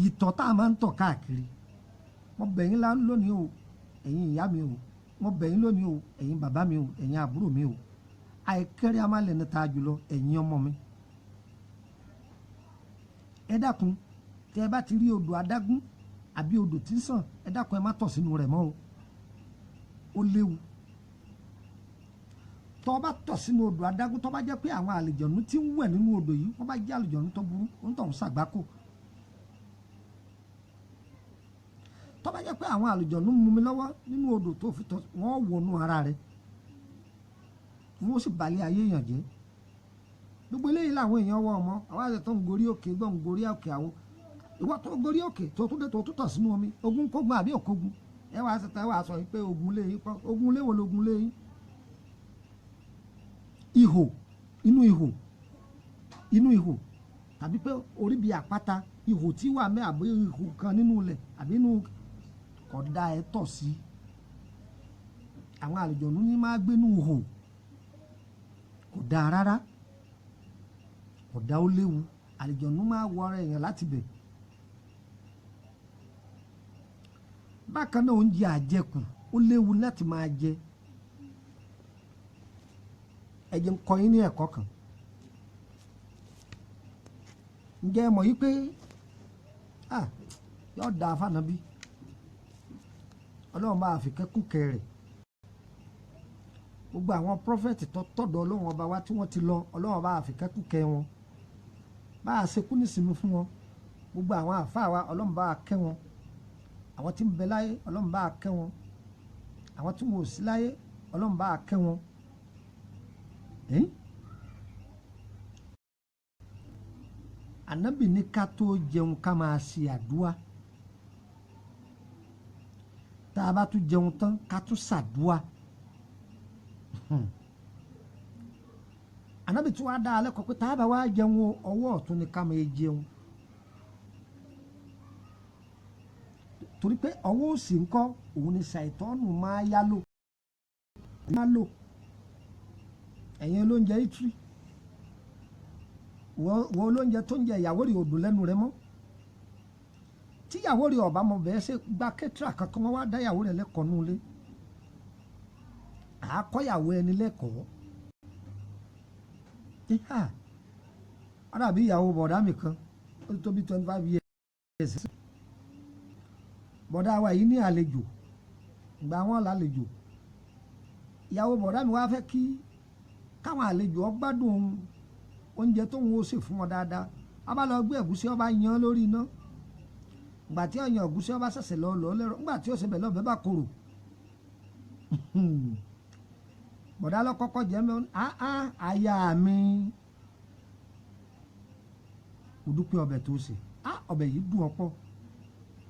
Speaker 4: Ìtọ̀ tá a máa ń tọ̀ káàkiri, mo bẹ̀ yín lónìí o, ẹ̀yin ìyá mi o, mo bẹ̀ yín lónìí o, ẹ̀yin bàbá mi o, ẹ̀yin àbúrò mi o, àìkéré amálẹ̀ ní ta jùlọ, ẹ̀yin ọmọ mi. Ẹ dákun, tẹ ẹ bá ti rí odò adágún àbí odò tí ń sàn, ẹ dákun, ẹ má tọ̀ sínú rẹ̀ mọ́ o, ó léwu. Tọ́ bá tọ̀ sínú odò adágún, tọ́ bá jẹ́ pé àwọn àlejòónú tí ń wẹ̀ nínú odò yìí, wọ́n bá jẹ́ àlejòónú tó burú, ó ń tọ̀ ń ṣàgbákò. Tọ́ bá jẹ́ pé àwọn àlejòónú mú mi lọ́wọ́ nínú odò tó fi tọ̀, wọ́n wọnú ara rẹ̀, wọ́n sì balẹ̀ ayé èèyàn jẹ́. Gbogbo eléyìí làwọn èèyàn wọ ọmọ àwọn àti tó ń gorí òkè gbọ́n, ń gorí òkè àwo. Ìwọ tó gorí òkè tó tún dé, tó tún tọ̀ sínú omi, ogun kógun àbí òkógun? Ẹ wàá sọ, ẹ wàá sọ pé ogun lé yín pọ̀. Ogun lé wo lógun lé yín? Ihò, inú ihò, inú ihò, tàbí pé orí bíi àpáta, ihò tí wà mẹ́, àbí ihò kan nínú ilẹ̀ àbí inú kódà, ẹ tọ̀ sí. Àwọn àlùjọ̀nú ní máa gbénú ihò. Kò dáa rárá, kò dáa, ó léwu. Àlùjọ̀nú máa wọ ara èèyàn láti bẹ̀. Bákan náà, oúnjẹ àjẹkù, ó léwu láti máa jẹ. Ẹ jẹ́ n kọ́ yín ní ẹ̀kọ́ kan. Ǹjẹ́ ẹ mọ̀ yí pé, ah, yóò dáa fànàbí, Ọlọ́run bá fi kẹ́kùn kẹrẹ̀ gbogbo àwọn prophet tó tọ̀dọ̀ Ọlọ́run ọba wa tí wọ́n ti lọ. Ọlọ́run bá fi kẹ́kùn kẹ́ wọn, bá a ṣe kú nísìmí fún wọn. Gbogbo àwọn àfáà wa, Ọlọ́run bá a kẹ́ wọn. Àwọn tí ń bẹ láyé, Ọlọ́run bá a kẹ́ wọn. Àwọn tí wọn ò sí láyé, Ọlọ́run bá a kẹ́ wọn. Ẹ́n? Ànábì ní ká tó jẹun, ká máa ṣe àdúrà. Tá a bá tún jẹun tán, ká tún ṣàdúà. Ànábì tí wàá dá alẹ́ kọ pé tá a bá wá jẹun o, ọwọ́ ọ̀tún ni ká máa jẹun, torí pé ọwọ́ òsì ńkọ́, òun ni ṣàìtọ́nù máa yá lò, máa lò. Ẹ̀yin olóúnjẹ itri, wọ́n olóúnjẹ tó ń jẹ ìyàwó rẹ̀ òdùn lẹ́nu rẹ̀ mọ́. Tí ìyàwó rẹ̀ ọ̀bá mọ bẹ́ẹ̀ ṣe gba kẹ́tìrà kankan, wọ́n wá dá ìyàwó rẹ̀ lẹ́kọ̀ọ́ nulẹ̀. Àákọ́yàwó ẹni lẹ́kọ̀ọ́ ìhà. Ó dàbí ìyàwó bọ̀dá mi kan, ó ti tó bí 25 years. Bọ̀dá wa yìí ní àlejò, ìgbà wọn lálejò, ìyàwó bọ̀dá mi wá fẹ́ kí káwọn àlejò ó gbádùn oúnjẹ tóun ó sè fún wọn dáadáa. A bá lọ gbé ẹ̀gúsí, ọba yan lórí iná. Ìgbà tí ọyàn ẹ̀gúsí, ọba ṣẹ̀ṣẹ̀ lọ lọ lẹ́rọ. Ńgbà tí ó ṣe bẹ̀ lọ́bẹ̀ bá korò. Bọ̀dá lọ́kọ́kọ́ jẹ́ mi, aya mi, mo dúpẹ́ ọbẹ̀ tó ṣe, ọbẹ̀ yìí dùn ọ̀pọ̀,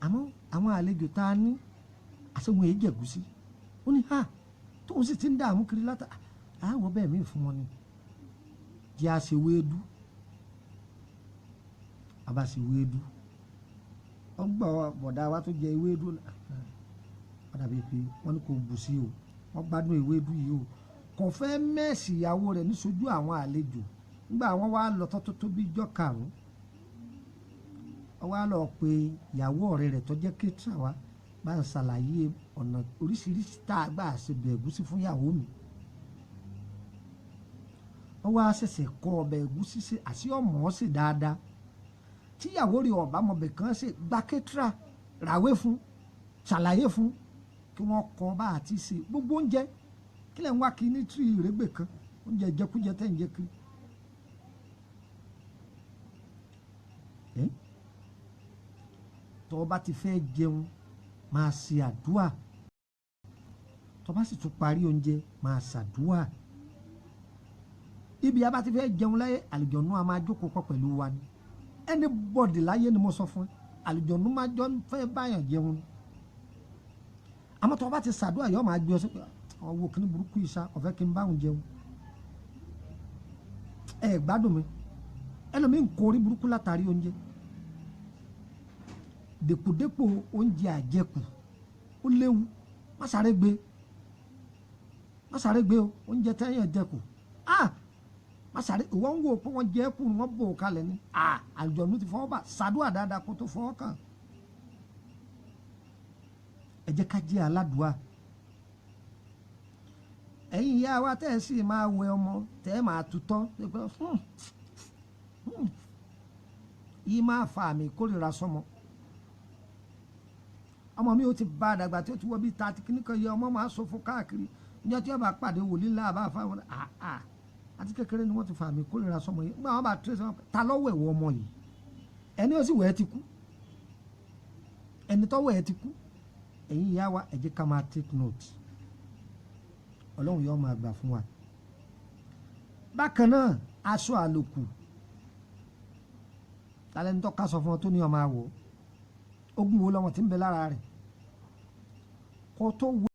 Speaker 4: àmọ́ àwọn àlejò tá a ní àṣewọ̀n èyí jẹ̀gúsí. Ó ní ha, tóun sì ti ń dààmú kiri látà àwọn bẹ́ẹ̀ mí fún wọn ni jẹ́ àṣewédú. Àbáṣewédú ọgbà bọ̀dá wa tó jẹ ewédú, wọ́n dàbí pé wọ́n ní kò bù sí o, wọ́n gbádùn ewédú yìí o. Kò fẹ́ mẹ́ẹ̀sì ìyàwó rẹ̀ níṣojú àwọn àlejò. Nígbà wọn wá lọ tọ́tọ́ tó bí ijọ́ karùn-ún, wọ́n wá lọ pé ìyàwó ọ̀rẹ́ rẹ̀ tó jẹ́ kétra wa bá ń ṣàlàyé ọ̀nà oríṣiríṣi tá a gbà ṣe bẹ̀ ẹ̀gúsí fún ìyàwó mi. Wọ́n wá ṣẹ̀ṣẹ̀ kọ́ ọbẹ̀ ẹ̀gúsí ṣe àti ọmọ ṣe dáadáa. Tíyàwó rẹ̀ ọ̀bá mọ̀bẹ̀ kan ṣe, gba kétra ràwé fún, ṣàlàyé fún, kí wọ́n kọ́ bá àti ṣe gbogbo oúnjẹ. Kí lẹ̀ ń wá kí ní tí ìrẹ́gbẹ̀ kan oúnjẹ jẹkújẹ tẹ̀ ń jẹ kiri. Tó o bá ti fẹ́ jẹun, máa ṣe àdúà. Tó o bá sì tún parí oúnjẹ, máa ṣàdúà. Ibi a bá ti fẹ́ jẹun láyé, àlùjọ̀nú a máa jókòó pọ̀ pẹ̀lú wa ni. Anybody láyé ni mo sọ fún ẹ, àlùjọ̀nú máa jọ fẹ́ báyàn jẹun ni. Àmọ́ tó o bá ti ṣàdúà, yóò máa gbé ọ sí pé ọwọ́ kìíní burúkú yìí sá ọ̀fẹ́ kí n bá òun jẹun. Ẹ gbádùn mi, ẹlòmíì ń kó orí burúkú látàrí oúnjẹ. Dèpòdépò oúnjẹ àjẹkù ó léwu. Má sáré gbé, má sáré gbé o. Oúnjẹ tẹ́yàn jẹkù, ah, má sáré. Ìwọ ń wò pé wọ́n jẹ́ kù, wọ́n bò ó kalẹ̀ ni. Ah, àlùjọ̀nú ti fọwọ́ bà. Ṣàdúà dáadáa kó tó fọwọ́ kàn. Ẹ jẹ́ ká jẹ́ aládùá. Ẹ̀yin ìyá wa tẹ́ ẹ sì máa wẹ ọmọ, tẹ́ ẹ máa tutọ́, yìí máa fa àmì ìkórìíra sọmọ. Ọmọ mi ò ti bá a dàgbà tí ó ti wọ bíi tààtì kíní kan yẹ, ọmọ máa sọ fún káàkiri. Níjọ́ tí wọ́n bá pàdé wòlíì ńlá àbá fáwọn àà àti kékeré ni wọ́n ti fa àmì ìkórìíra sọmọ yìí. Nígbà wọn bá tẹ̀sán wọn, ta lọ́wọ́ ẹ̀wọ̀ ọmọ yìí? Ẹni ó sì wẹ̀ ẹ́ ti kú, ẹni tọ́wọ́ ẹ̀ ti kú. Ẹ̀yin ìyá wa, ẹ jẹ́ ká máa take note. Ọlọ́run yóò máa gbà fún wa. Bákan náà, aṣọ àlòkù, talẹ́ni tó ká sọ fún ọ tó ní ọmọ àwọ̀ ogun wo lọ́wọ́ tí ń bẹ lára rẹ̀ kó tó wọ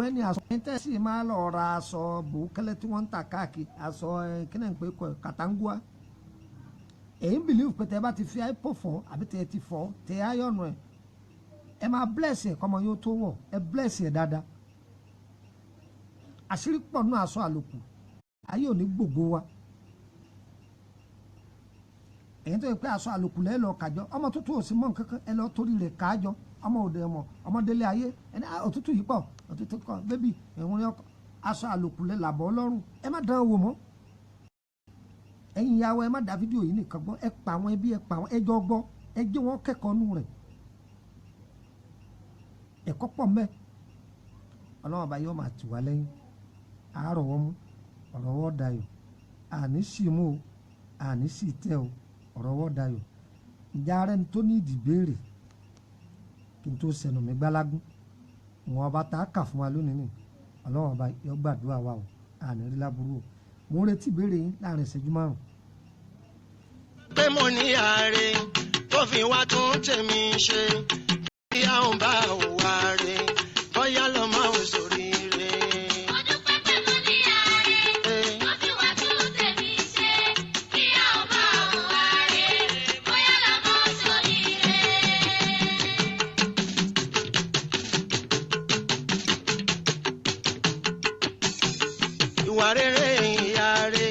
Speaker 4: ẹni aṣọ. Ẹni tẹ́ sì máa lọ ra aṣọ bòókẹ́lẹ́ tí wọ́n ń tà káàkiri, aṣọ kíni ń pè kọ́ kàtàngúà, èyí ń believe pé tẹ́ bá ti fi àìpò fọ́ àbí tẹ́ ti fọ́ tẹ́ ayọ̀nù ẹ̀, ẹ máa bless ẹ̀ kọ́mọ yóò tó wọ̀. Ẹ bless ẹ̀ dáadáa. Àṣírí pọ̀ nínú aṣọ àlòkù. Ayé ò ní gbogbo wa. Èyí tó yẹ pé aṣọ àlòkù lẹ́ lọ kàjọ, ọmọ tuntun ò sí mọ́ nǹkan kan, ẹ lọ torí rẹ̀ kájọ. Ọmọ òde ọmọ ọmọdélé ayé ẹni òtútù yìí pọ̀, òtútù kọ bébì ẹ̀hún ni aṣọ àlòkù lẹ́ làbọ̀ ọlọ́run. Ẹ má dán wò mọ́. Ẹ̀yin ìyàwó, ẹ má dá fídíò yìí nìkan gbọ́. Ẹ pa àwọn ẹbí, ẹ pa àwọn ẹjọ́ gbọ́, ẹ jẹ́ wọn kẹ́kọ̀ọ́ nù rẹ̀. Ẹ̀kọ́ pọ̀ mẹ́. Ọlọ́run ọba yóò máa tì wá lẹ́yìn. Àárọ̀ wọn mú ọ̀rọ̀ wọ́n dayọ̀. Àní sì mú o, àní sì tẹ́ o, ọ̀rọ̀ wọ́n dayọ̀. Ìjà rẹ̀ tó ní ìdìbéèrè kí n tó sẹnu mi gbálágún, wọn ọba tá a kà fún wa lónìí ni. Ọlọ́run ọba yóò gbàdúrà wa o, àní rí láburú o. Mo ń retí ìbéèrè yín láàrin ìṣẹ́jú 5.
Speaker 1: Pé mo ní ààrẹ tó fi wá tún tèmi ṣe, kí a ò bá òwà rè bóyá lọ́mọ ò sórí rè.
Speaker 7: Mo dúpẹ́ pé mo ní ààrẹ tó fi wá tún tèmi ṣe, kí a ò bá òwà rè bóyá lọ́mọ sórí rè.
Speaker 1: Ìwà rere ìyá rè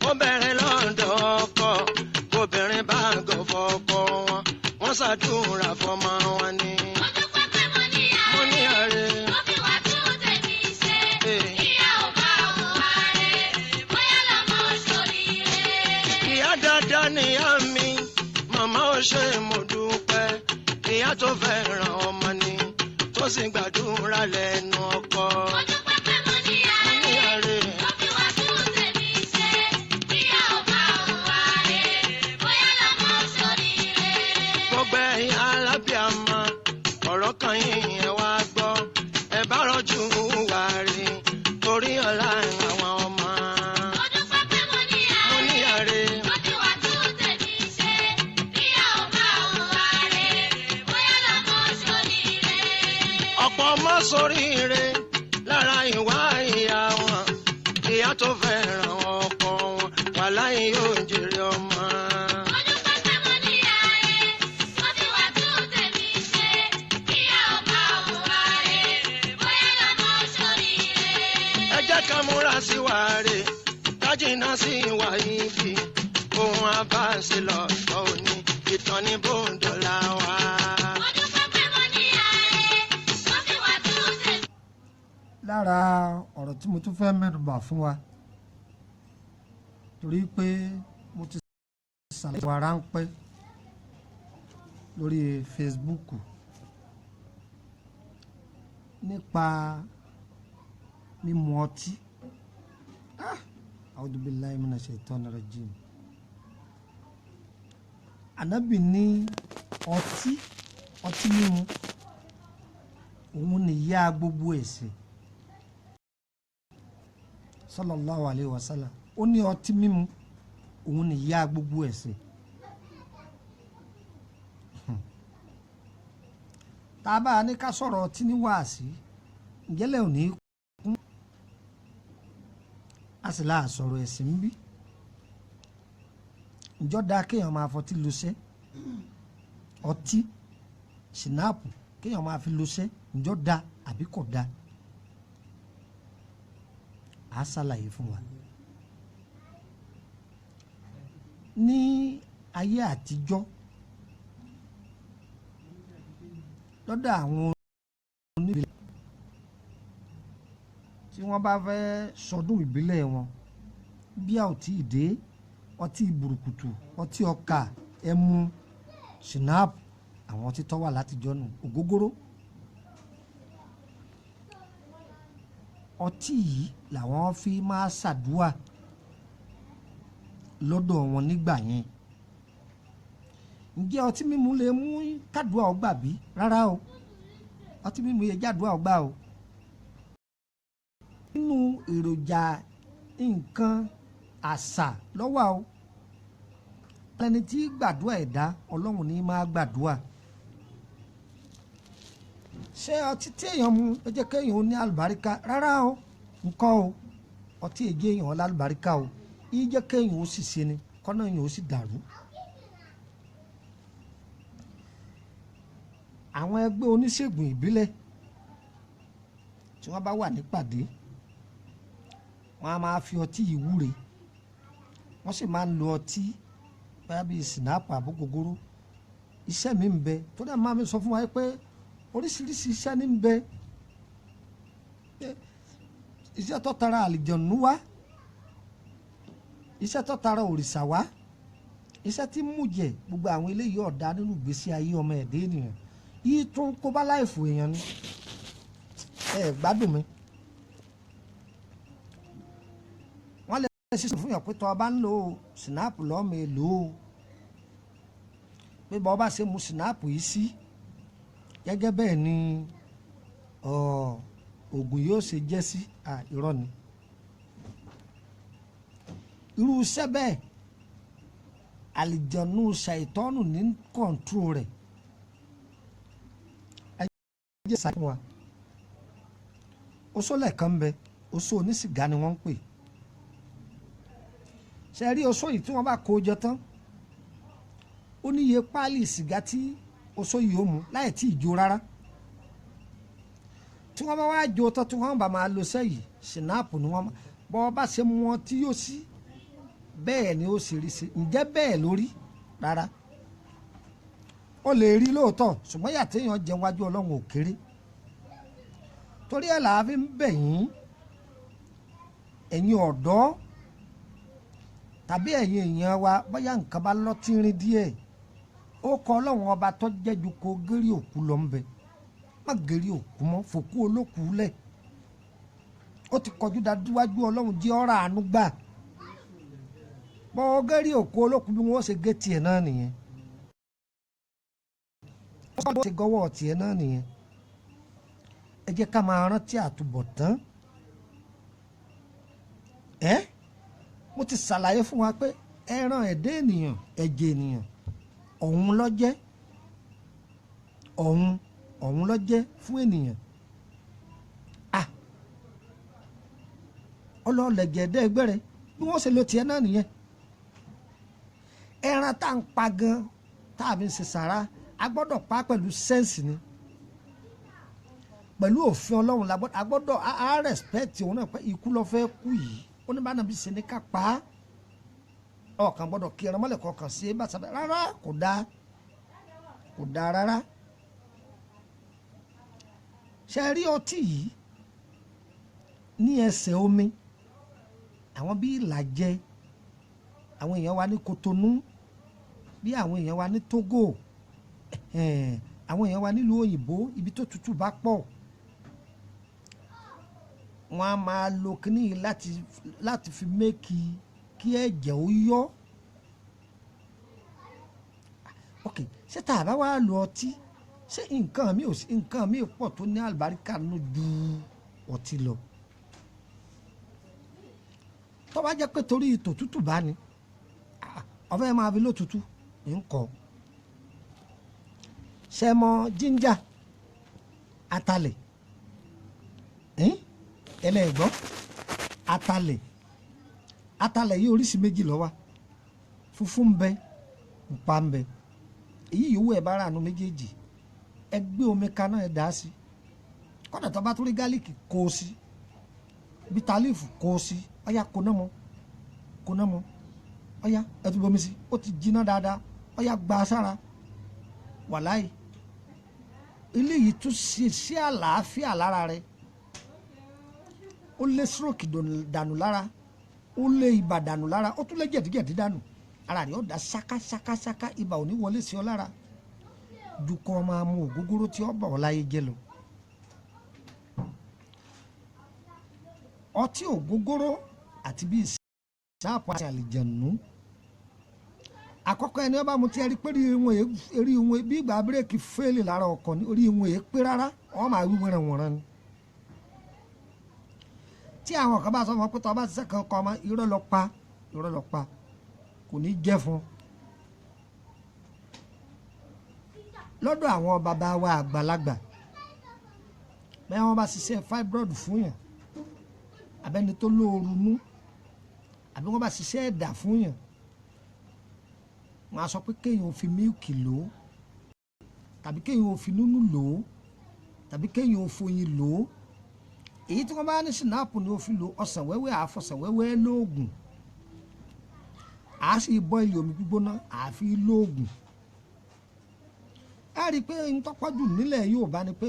Speaker 1: ó bẹ̀rẹ̀ lọ́dọ̀ ọkọ. Obìnrin bá gọ̀ fọkọ wọn, wọ́n ṣàdúrà fọmọ wọn ni.
Speaker 7: Mo dúpẹ́ pé mo ní
Speaker 1: Mo ní
Speaker 7: ààrẹ
Speaker 1: ààrẹ
Speaker 7: tó fi wá tún tèmi ṣe, kí a ò bá òwà rè bóyá lọ́mọ sórí rè.
Speaker 1: Ìyá dáadáa níyá mi, màmá ò ṣe, mo dúpẹ́. Ìyá tó fẹ́ràn ọmọ. Kó sì gbàdúrà lẹ́nu ọkọ.
Speaker 7: Mo dúpẹ́ pé mo ní
Speaker 1: Ní
Speaker 7: ààrẹ.
Speaker 1: àárẹ̀.
Speaker 7: Ó fi wá tún tèmi ṣe. Kíyà ó bá òun wá rè. Bóyá lọ́mọ ṣoríire.
Speaker 1: Gbogbo ẹ̀yin alábíàmọ, ọ̀rọ̀ kan yìí ẹ wá gbọ́. Ẹ bá rọ́jú wà rí torí ọ̀la àwọn ọmọ.
Speaker 7: Mo dúpẹ́ pé mo ní
Speaker 1: Mo ní
Speaker 7: ààrẹ.
Speaker 1: àárẹ̀.
Speaker 7: Ó fi wá tún tèmi ṣe. Kíyà ó bá òun wá rè. Bóyá lọ́mọ ṣoríire.
Speaker 1: Ọ̀pọ̀ ọmọ sóríire lára ìwà ìyá wọn. Ìyá tó fẹ́ràn ọkọ wọn, wàláhì yóò jèrè ọmọ.
Speaker 7: Mo dúpẹ́ pé mo ní ààrẹ. Ó fi wá tún tèmi ṣe. Kíyà ó bá òun wá rè. Bóyá lọ́mọ ṣoríire.
Speaker 1: Ẹ jẹ́ ká múra sí wa rè, ká jìnnà sí ìwà ibi. Ohun àbáṣe lọ́tọ̀ òní, ìtàn ní bòńdọ̀là wa.
Speaker 7: Mo dúpẹ́ pé mo ní ààrẹ. Ó fi wá tún tèmi.
Speaker 4: Lára ọ̀rọ̀ tí mo tún fẹ́ mẹ́nubà fún wa, torí pé mo ti ṣàlàyé wa ráńpẹ́ lórí Facebook nípa mímu ọtí. Ah! A'udhu billahi minash shaitani rajim. Ànábì ní ọtí, ọtí mímu òun nìyá gbogbo ẹ̀ṣẹ̀, sallallahu alayhi wa sallam. Ó ní ọtí mímu òun nìyá gbogbo ẹ̀ṣẹ̀. Tá a bá ní ká sọ̀rọ̀ ọtí ní wáàsí, ǹjẹ́lẹ̀ ò ní kún, a sì láà sọ̀rọ̀ ẹ̀sìn ń bí. Ǹjọ́ dáa kéèyàn máa fọtí lọ́sẹ̀, ọtí ṣìnáàpù kéèyàn máa fi lọ́sẹ̀, ǹjọ́ dáa àbí kò dáa? A ṣàlàyé fún wa. Ní ayé àtijọ́, lọ́dọ̀ àwọn oníbílẹ̀, tí wọ́n bá fẹ́ sọdún ìbílẹ̀ wọn, bí a ò tí ì dé ọtí burúkutu, ọtí ọkà, ẹmu, ṣìnáàpù, àwọn ọtí tó wà látijọ́ nù, ògógóró, ọtí yìí làwọn fi máa ṣàdúà lọ́dọ̀ wọn nígbà yẹn. Ǹjẹ́ ọtí mímu lè mú kádùá ọgbà bí? Rárá o, ọtí mímu yẹ jádùá ọgbà o. Nínú èròjà nǹkan àṣà lọ́wọ́ o, ẹni tí gbàdúà ẹ̀dá, Ọlọ́run ní máa gbàdúà. Ṣé ọtí tí èèyàn mu ló jẹ́ kéèyàn ó ní àlùbáríkà? Rárá o, nǹkan o, ọtí èjì èèyàn lálùbáríkà o, yìí jẹ́ kéèyàn ó sì ṣe ni kọ́nà èèyàn ó sì dàrú. Àwọn ẹgbẹ́ oníṣègùn ìbílẹ̀ tí wọ́n bá wà nípàdé, wọ́n á máa fi ọtí yìí wúre, wọ́n sì máa ń lo ọtí báyà bíi sinapu àbógógóró. Iṣẹ́ mi ń bẹ tó dẹ̀ máa mi sọ fún wa pé oríṣiríṣi iṣẹ́ ní ń bẹ. Iṣẹ́ tó tara àlìjọ̀nù wá, iṣẹ́ tó tara òrìṣà wá, iṣẹ́ tí mú jẹ, gbogbo àwọn eléyìí ọ̀dà nínú ìgbésí ayé ọmọ ẹ̀dẹ́ ènìyàn. Yìí tún kó bá láìfò èèyàn ni. Ẹ gbádùn mi. Wọ́n lè ṣiṣẹ́ fún yàn pé tọ́ ọ bá ń lo sinapu lọ́mọ èlò o, pé bọ́ ọ bá ṣe mu sinapu yìí sí gẹ́gẹ́ bẹ́ẹ̀ ni oògùn yóò ṣe jẹ́ sí. Irọ́ ni irú iṣẹ́ bẹ́ẹ̀. Àlìjọ̀nù ṣàìtọ́nù ní kọ̀ǹtró rẹ̀. Ẹ jẹ́ ṣàkóso wa. Oṣó lẹ́ẹ̀kan ń bẹ, oṣó onísìgá ni wọ́n ń pè. Ṣe rí oṣó yìí, tí wọ́n bá kó jọ tán, ó níye páálí sìgá tí oṣó yìí ó mu láì tí ì jó rárá. Tí wọ́n bá wá jó tán, tí wọ́n bá máa lo sẹ́yìí, ṣìnáàpù ni wọ́n bọ́ bá ṣe mu wọn tí yóò sí, bẹ́ẹ̀ ni ó sì rí sí. Ǹjẹ́ bẹ́ẹ̀ lórí? Rárá. Ó lè rí lóòótọ́, ṣùgbọ́n yàtọ̀ èèyàn jẹun wájú Ọlọ́run ò kéré. Torí ẹ̀ làá fi ń bẹ̀ yín, ẹ̀yin ọ̀dọ́ tàbí ẹ̀yin èèyàn wa, bóyá nǹkan bá lọ́tínrín díẹ̀, ó kọ Ọlọ́run ọba tó jẹ́ ju kó gírí òkú lọ ń bẹ. Má gèrè òkú mọ́, fòkú olókùú lẹ̀. Ó ti kọjú dájúwájú Ọlọ́run, jẹ́ ọ̀rọ̀ àánú gbà. Bọ́ gẹ́rí òkú olókùú bí wọ́n ṣe gé tiẹ̀ náà nìyẹn, wọ́n ṣe gọ́wọ́ tiẹ̀ náà nìyẹn. Ẹ jẹ́ ká máa rántí àtúbọ̀tán. Ẹ́ mo ti ṣàlàyé fún wa pé ẹran ẹ̀dá ènìyàn, ẹ̀jẹ̀ ènìyàn ọ̀hún ló jẹ́, ọ̀hún ló jẹ́ fún ènìyàn. Ah, ọlọ́ọ̀lẹ̀jẹ̀ ẹ̀dá ẹgbẹ́ rẹ bí wọ́n ṣe lo tiẹ̀ náà nìyẹn. Ẹran tá à ń pa gan tá a fi ń ṣe sàrà, a gbọ́dọ̀ pa pẹ̀lú sẹ́ǹsì ni, pẹ̀lú òfin Ọlọ́run la gbọ́dọ̀, a gbọ́dọ̀ a rẹ̀spẹ̀tì òun náà pé ikú ló fẹ́ kú yìí. Ó ní bá nàbí ṣe ní ká pa á. Ọkàn gbọ́dọ̀ kí ẹran mọ́lẹ̀ kọkàn sí bá sábẹ́ rárá, kò dáa, kò dáa rárá. Ṣe rí ọtí yìí ní ẹsẹ̀ omi, àwọn bí Ìlàjẹ, àwọn èèyàn wa ní Kotonu, bí àwọn èèyàn wa ní Togo, àwọn èèyàn wa nílùú òyìnbó, ibi tó tutù bá pọ̀, wọ́n á máa lo kíní yìí láti fi méèkì kí ẹ̀jẹ̀ ó yọ. Ok, ṣé tá a bá wá lo ọtí, ṣé nǹkan mi ò sí, nǹkan mi pọ̀ tó ní àlùbáríkà nù ju ọtí lọ? Tó bá jẹ́ pé torí tòtútù bá ní ọ̀fẹ́ máa fi lótútù ńkọ́. Ṣe mọ jíńjà, atalẹ̀, ẹlẹ́gbọ́n atalẹ̀, atalẹ̀ yìí oríṣi méjì ló wà, funfun ń bẹ, pupa ń bẹ. Èyí yòówù ẹ bá rà nù méjèèjì, ẹ gbé omi kaná, ẹ dà á sí. Kọ́dà tó bá tún rí gálíìkì kó o sí, bitalífù kó o sí, ọ̀yà kóná mọ́, kóná mọ́, ọ̀yà ẹ tún bomi sí, ó ti jiná dáadáa, ọ̀yà gba sára. Wàláì, eléyìí tún ṣe sí àlàáfíà lára rẹ, ó lé stroke dànù lára, ó lé ibà dànù lára, ó tún lé jẹ̀díjẹ̀dí dànù. Ara rẹ ó dá ṣákáṣákáṣáká, ibà ò ní wọlé sí ọ lára ju kọ́ máa mu ògógóró tí ó bà ọ́ láyé jẹ́ lọ. Ọtí ògógóró àti bíi sáàpù àti àlìjẹ̀nù, àkọ́kọ́ ẹni ọba mu tí ẹ rí pé orí wọn bí ìgbà bírèkì fẹ́ẹ̀lì lára ọkọ̀ ní orí wọn èé pé rárá, wọ́n máa wí wẹ́rẹ̀ wọ̀nrán ni. Tí àwọn kan bá sọ fún ọ pé tọ́ bá ṣiṣẹ́ kan kọ́ ọmọ, irọ́ lọ pa, irọ́ lọ pa, kò ní jẹ́ fún un. Lọ́dọ̀ àwọn bàbá wa àgbàlagbà, bẹ́ẹ̀ wọ́n bá ṣiṣẹ́ fibroid fún yàn, abẹ́ni tó lóoru nú, àbí wọ́n bá ṣiṣẹ́ ẹ̀dà fún yàn, wọ́n á sọ pé kéèyàn fi mílìkì lò ó, tàbí kéèyàn fi núnú lò ó, tàbí kéèyàn foyin lò ó. Èyí tí wọ́n bá ní sinapu ni ó fi lò, ọsàn wẹ́wẹ́, àfọsàn wẹ́wẹ́ lóògùn, àá sì bọ́ìlì omi gbígbóná àfi lóògùn. Ẹ rí i pé n tọ́pọ̀ jù nílẹ̀ Yorùbá ni pé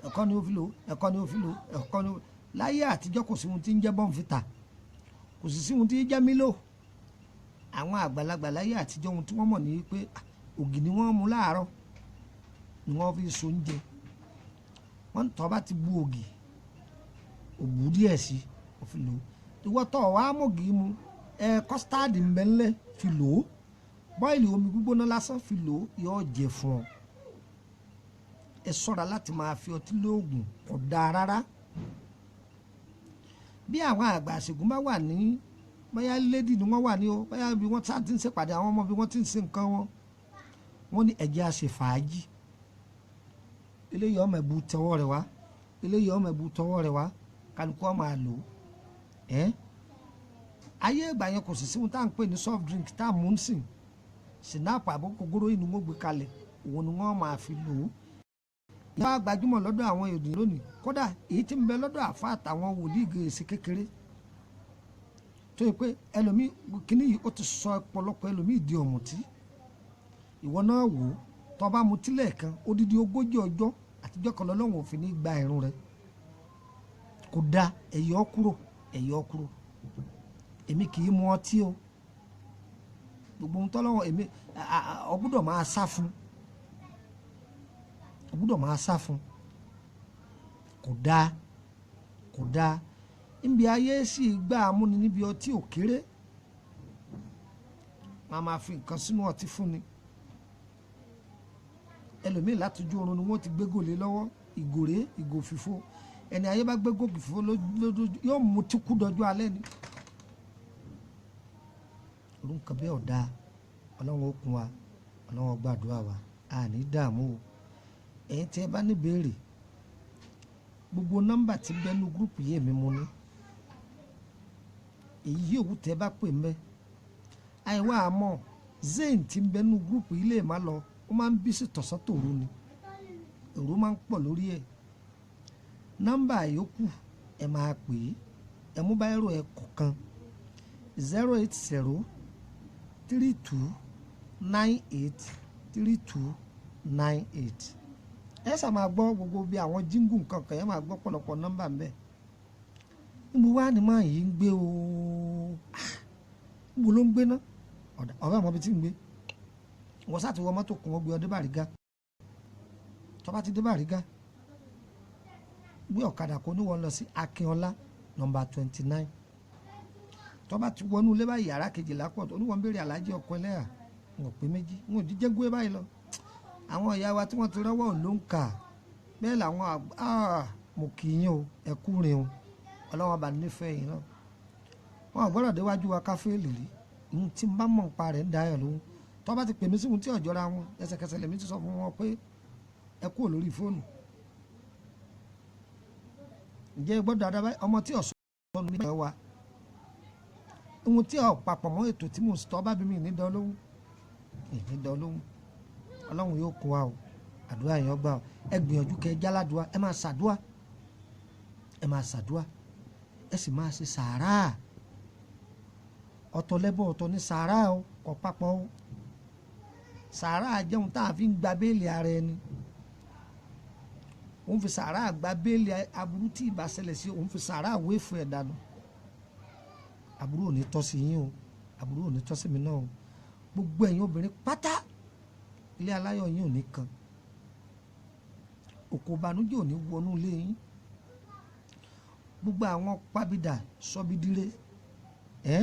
Speaker 4: ẹ̀kọ́ ni ó fi lò, ẹ̀kọ́ ni ó fi lò, ẹ̀kọ́ ni ó. Láyé àtijọ́ kò sí ohun tí ń jẹ́ bọ́ǹfìtà, kò sì sí ohun tí ń jẹ́ mílò. Àwọn àgbàlagbà láyé àtijọ́ ohun tí wọ́n mọ̀ ní pé ògì ni wọ́n mu láàárọ̀ ni wọ́n fi so oúnjẹ. Wọ́n ń tọ́ bá ti bu ògì, òbú díẹ̀ sí ó fi lò ó. Ìwọ tọ́ wàá mọ̀gì mu, ẹ kọ́stáàdì ń bẹ ńlẹ̀ fi lò ó, bọ́ìlì omi gbígbóná lásán fi lò ó, yóò jẹ fún ọ. Ẹ ṣọ́ra láti máa fi ọtí lóògùn, kò dáa rárá. Bí àwọn àgbà àṣègùn bá wà ní bóyá lédì ni wọ́n wà ní o, bóyá bí wọ́n ti ń ṣèpàdé àwọn ọmọ, bí wọ́n ti ń ṣe nǹkan wọn, wọ́n ní ẹ̀jẹ̀ á ṣe fàájì. Eléyìí ọmọ ẹ̀bù tọwọ́ rẹ̀ wá, eléyìí ọmọ ẹ̀bù tọwọ́ rẹ̀ wá, kálukú ọmọ àlò. Ẹ́ ayé ìgbà yẹn kò sì sí ohun tá à ń pè ní soft drink tá à mú ń sìn. Sinapu àbókògóró yìí ni wọ́n gbé kalẹ̀, òun ni wọ́n máa fi lò ó. Ìyá gbajúmọ̀ lọ́dọ̀ àwọn ènìyàn lónìí, kódà èyí tí ń bẹ lọ́dọ̀ àfa àtàwọn wòlíì gèèsì kékeré tó yẹ pé ẹlòmíì kíní yìí ó ti sọ ọ̀pọ̀lọpọ̀ ẹlòmíì di ọ̀mùtí. Ìwọ náà wò ó, tó bá mutí lẹ́ẹ̀kan odidi 40 ọjọ́ àtijọ́ kan lọ́lọ́run òfin ní gba ìrun rẹ. Kò dáa, ẹ̀yọ́ kúrò, ẹ̀yọ́ kúrò. Èmi kì í mu ọtí o. Gbogbo ohun tọ́lọ́wọ́ èmi ọ gbọ́dọ̀ máa sá fún, ọ gbọ́dọ̀ máa sá fún. Kò dáa, kò dáa. Níbi ayé sì gbà á múni níbi ọtí ò kéré, wọn a máa fi nǹkan sínú ọtí fúnni. Ẹlòmíì látọjú oorun ni wọ́n ti gbégò lé lọ́wọ́, ìgòrè ìgò fìfo. Ẹni ayé bá gbégò fìfo lójú yóò mú tí kú dọjú alẹ́ ni. Orúkọ bẹ́ẹ̀ ọ̀dà. Ọlọ́run ó kún wa, Ọlọ́run ó gbàdúrà wa, a ní dààmú o. Ẹ̀yin tí ẹ bá ní béèrè, gbogbo nọ́mbà tí bẹ́nu gúrùpù yìí èmi mú ní, èyí yòówù tẹ́ bá pè mẹ́ àìwá àmọ́ zayn tí ń bẹ́nu gúrùpù yìí lè má lọ, ó máa ń bí sí tọ̀sán tòru ni, èrò máa ń pọ̀ lórí ẹ̀. Nọ́mbà yòókù ẹ máa pè é, ẹ mú báírò ẹ kọ̀ọ̀kan: 08032983298. Ẹ sà máa gbọ́ gbogbo bí àwọn jíngù nǹkan kan, ẹ máa gbọ́ pọ̀lọpọ̀ nọ́mbà ń bẹ. Níbo wá ni máa yìí ń gbé o? Níbo ló ń gbé ná? Ọ̀rẹ́ ọmọ bíi tí ń gbé, wọ́n sá ti wọ mọ́tò kún, wọ́n gbé ọ dé Bàrígà. Tó bá ti dé Bàrígà, gbé ọ̀kadà kó ní wọ́n lọ sí Akínọlá nọ́mbà 29. Tó bá ti wọnú ilé báyìí, yàrá kejìlá pọ̀ tó oníwọ̀n béèrè aláàjì ọkọ ẹlẹ́yà. Wọn ò pé méjì, wọn ò jíjẹ́ gbé báyìí lọ. Àwọn ìyá wa tí wọ́n ti rọ́wọ́ ló ń kà bẹ́ẹ̀ làwọn mo kì í yín o, ẹ kú rin o, Ọlọ́wọ́n bá nífẹ̀ẹ́ yín náà. Wọn ò gbọ́dọ̀ déwájú wa káfíìlì rí ohun tí n bá mọ̀ nípa rẹ̀ ń da ẹ̀ lóhun. Tó bá ti pè mí sí ohun tí ọ̀jọ́ra wọn, ẹsẹ̀kẹsẹ̀ lèmi ti sọ fún wọn pé ẹ kúrò lórí fóònù. Ǹjẹ́ gbọ́dọ̀ dáadáa ọmọ tí ọ̀sán ní ẹ̀ wa ohun tí ọ̀ papọ̀ mọ́ ètò tí mò ń sọ bá bí mi ní dán lóhùn, ní dán lóhùn. Ọlọ́run yóò kó wa o, àdúrà yẹn ọgbà o. Ẹ gbìyànjú kẹ jáládùá, ẹ máa ṣàdúà, ẹ máa ṣàdúà, ẹ sì máa ṣe sàárà. Ọ̀tọ̀ lẹ́bọ̀, ọ̀tọ̀ ní sàárà o, kò papọ̀ o. Sàárà jẹun tá a fi ń gba béèlì ara ẹni. Òun fi sàárà gba béèlì aburú tí ìbá ṣẹlẹ̀ sí, òun fi sàárà wéèfù ẹ̀ dànù. Aburú ò ní tọ́ sí yín o, aburú ò ní tọ́ sí mi náà o. Gbogbo ẹ̀yin obìnrin pátá, ilé aláyọ̀ yín ò ní kan, òkò ìbànújẹ́ ò ní wọnú ilé yín. Gbogbo àwọn pàbídà sọbídire ẹ,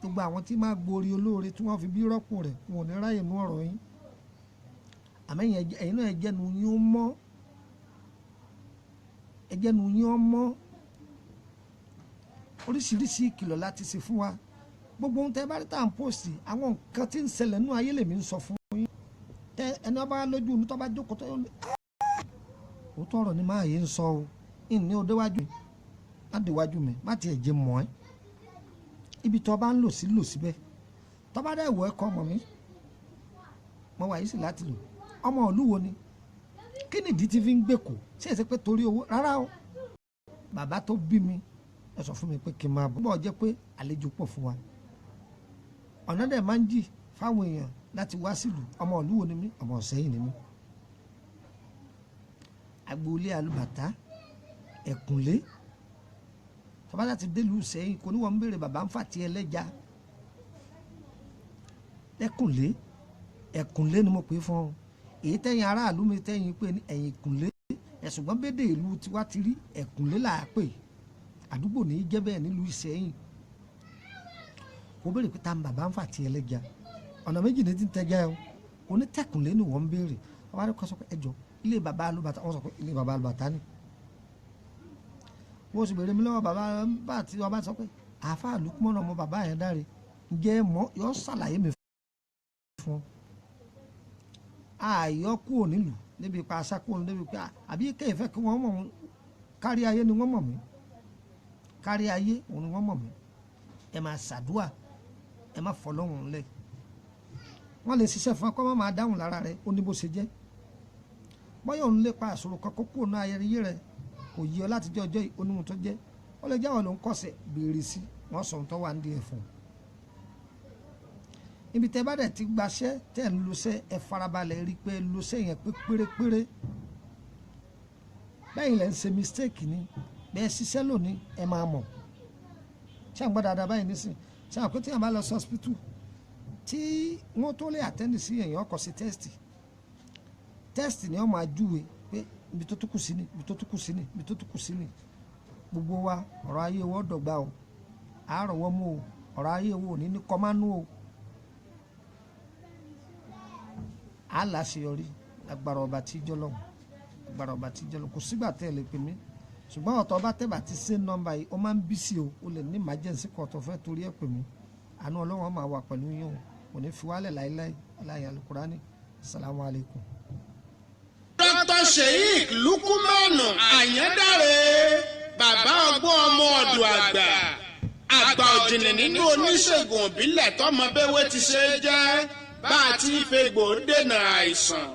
Speaker 4: gbogbo àwọn tí máa gborí olóore tí wọ́n fi bí rọ́pò rẹ̀, wọn ò ní ráyè nú ọ̀rọ̀ yín. Àmọ́ ẹ̀yin náà ẹjẹ́nu yín ó mọ́, ẹjẹ́nu yín ó mọ́. Oríṣiríṣi ìkìlọ̀ láti ṣe fún wa. Gbogbo ohun tẹ́ bá rí tá à ń pòsì, àwọn nǹkan tí ń ṣẹlẹ̀ nínú ayé lèmi ń sọ fún yín. Tẹ ẹni ọba lójú mi tó bá jókòó tó yọ ní òótọ́ ọ̀rọ̀ ni máa yé ń sọ o. Ìní o déwájú mi, má déwájú mi, má tiẹ̀ jẹ mọ́ ẹ́. Ibi tó bá ń lò sí lò síbẹ̀. Tó bá dẹ̀ wọ ẹ̀kọ́ ọmọ mi, mo wà yìí sì láti lò. Ọmọ ìlú wo ni? Kí nìdí tí fi ń gbé kò ṣé èsì pé torí owó? Rárá o. Bàbá tó bí mi ẹ sọ fún mi pé kí n máa bọ̀. Bọ́ jẹ́ pé àlejò pọ̀ fún wa, ọ̀nà dẹ̀ máa ń jì fáwọn èèyàn láti wá sílùú. Ọmọ ìlú wo ni mí? Ọmọ Ìṣẹ́yìn ni mí. Agboolé alùbàtà ẹ̀kúnlé. Tọ́ba láti délùú Ìṣẹ́yìn kò ní wọ́n ń béèrè bàbá ń fà tí ẹlẹ́ja lẹ́kùnlé. Ẹ̀kúnlé ni mo pè fún ọ. Èyí tẹ́yìn aráàlú mi tẹ́yìn pé ní ẹ̀yìn ìkúnlé ẹ̀sùngbọ́n bédè ìlú tiwa ti rí ẹ̀kúnlé là á pè. Àdúgbò ní í jẹ́ bẹ́ẹ̀ nílùú Ìṣẹ́yìn. Kò béèrè pé ta ni bàbá ń fà tí ẹlẹ́ja. Ọ̀nà méjì ní ti ń tẹ́já ẹ o. Onítẹ̀kùnlé ni wọ́n ń béèrè. Wọ́n bá rí kọ́ sọ pé ẹjọ́ ilé bàbá alùbàtà, wọ́n sọ pé ilé bàbá alùbàtà ni. Wọ́n sì béèrè mi lọ́wọ́ bàbá bá àti ọba sọ pé àáfàá Lukman ọmọ bàbá yẹn dáre, ǹjẹ́ mọ́ yọ ṣàlàyé mi fún ọ. Ààyò kúrò nílùú níbi ipa aṣá kúrò níbi pé àbí kéèfẹ́ kí wọ́n mọ̀ ọ́n. Kárí ayé ni wọ́n mọ̀ mí, kárí ayé òun ni wọ́n mọ̀ mí. Ẹ máa ṣàdúà, ẹ má fọlọ́hún lẹ̀. Wọ́n lè ṣiṣẹ́ fún ẹ kọ́ má máa dáhùn lára rẹ, ó ní bó ṣe jẹ́. Bọ́yọ̀ ń lépa àṣòro kan kó kúrò ní ayẹyẹ rẹ kò yí ọ láti jẹ́ ọjọ́ oníhun tó jẹ́. Ó lè jáwọ́ ló ń kọ̀sẹ̀ béèrè sí wọ́n sọ ohun tó wà ń di ẹ̀ fún un. Ibi tẹ́ bá dẹ̀ ti gbaṣẹ́ tẹ́ ń lọṣẹ́, ẹ farabalẹ̀ rí i pé lọṣẹ́ yẹn pé pérépéré. Bẹ́ẹ̀ lẹ́ ń ṣe mistake ni, bẹ́ẹ̀ ṣiṣẹ́ lónìí ẹ máa mọ̀. Ṣé à ń gbọ́ dáadáa báyìí nísìn? Ṣé àwọn pé tí yàn bá lọ sí hospital tí wọ́n tó lè attend sí èèyàn ọkọ̀ sí test, test ni wọ́n máa júwe pé Ibi tó tún kù sí ni, ibi tó tún kù sí ni, ibi tó tún kù sí ni. Gbogbo wa, ọ̀rọ̀ ayé wọ́n dọ̀gba o, àárọ̀ wọ́n mú o, ọ̀rọ̀ ayé wo ò ní ní kọ́mánú o. Á láṣeyọrí agbára ọba tí jọlọ́hún, agbára ọba tí jọlọ́hún. Kò sígbà tẹ́ ẹ lè pè mí, ṣùgbọ́n ọ̀tọ̀ ọba tẹ́ bá ti ṣe nọ́mbà yìí, ó máa ń bí sí o. O lè ní emergency kan tó fẹ́ torí ẹ̀ pè mí. Àánú Ọlọ́run máa wà pẹ̀lú yín o, kò ní fi wálẹ̀ láéláé. Aláya alukurani, salamu alaykum.
Speaker 3: Dr. Sheik Lukumanu Àyàndáre, bàbá ọgbọ́n, ọmọ ọ̀dọ̀ àgbà, àgbà òjìnì nínú oníṣègùn òbílẹ̀ tọmọ bẹ́wé ti ṣe é jẹ́ bá a ti fegbò dènà àìsàn.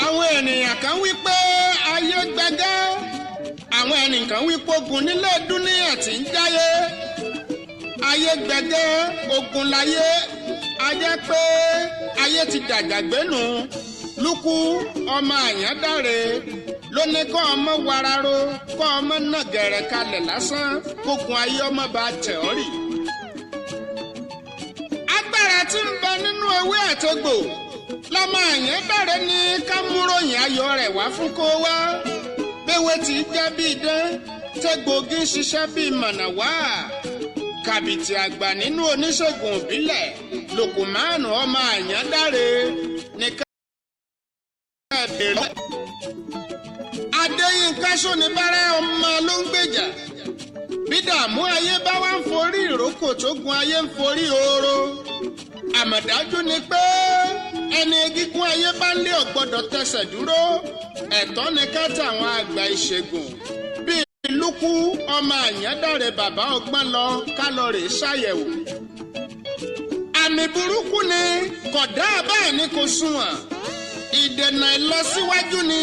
Speaker 3: Àwọn ènìyàn kan wí pé ayé gbẹgẹ́, àwọn ẹnìkan wí pé ogun nílé dúníyà tí ń jáyé. Ayé gbẹgẹ́, ogun láyé, ayé pé ayé ti dàgbàgbénu. Lukú ọmọ Àyàndáre ló ní kọ́ ọmọ wararo, kọ́ ọmọ náà gẹ̀rẹ́ kalẹ̀ lásán, kókun ayé ọmọ bá tẹ̀ ọ́ rì. Agbára tí ń bẹ nínú ewé àtegbò lọ́mọ Àyàndáre ní ká múròyìn ayọ̀ rẹ̀ wá fún kó wá. Béwé tí jẹ́ bí idán, tẹ́gbòógì ń ṣiṣẹ́ bí mọ̀nàwá. Kàbìtì àgbà nínú oníṣègùn òbílẹ̀ Lukumanu ọmọ Àyàndáre ní ká bèrè. Adéyínká Sónibárẹ́ ọmọ ló ń gbèjà. Bí dààmú ayé bá wá ń forí ìrókò tó gun ayé ń forí ooro, àmọ̀dájú ni pé ẹni gígùn ayé bá ń lé ọ̀gbọ́dọ̀ tẹsẹ̀ dúró. Ẹ̀tọ́ ni ká tàwọn àgbà ìṣègùn bíi Lukú ọmọ Àyàndáre, bàbá ọgbọ́n lọ kálọ̀rì ṣàyẹ̀wò. Àmì burúkú ni kódà báyìí ni kò sunwọ̀n. Ìdènà ìlọsíwájú ni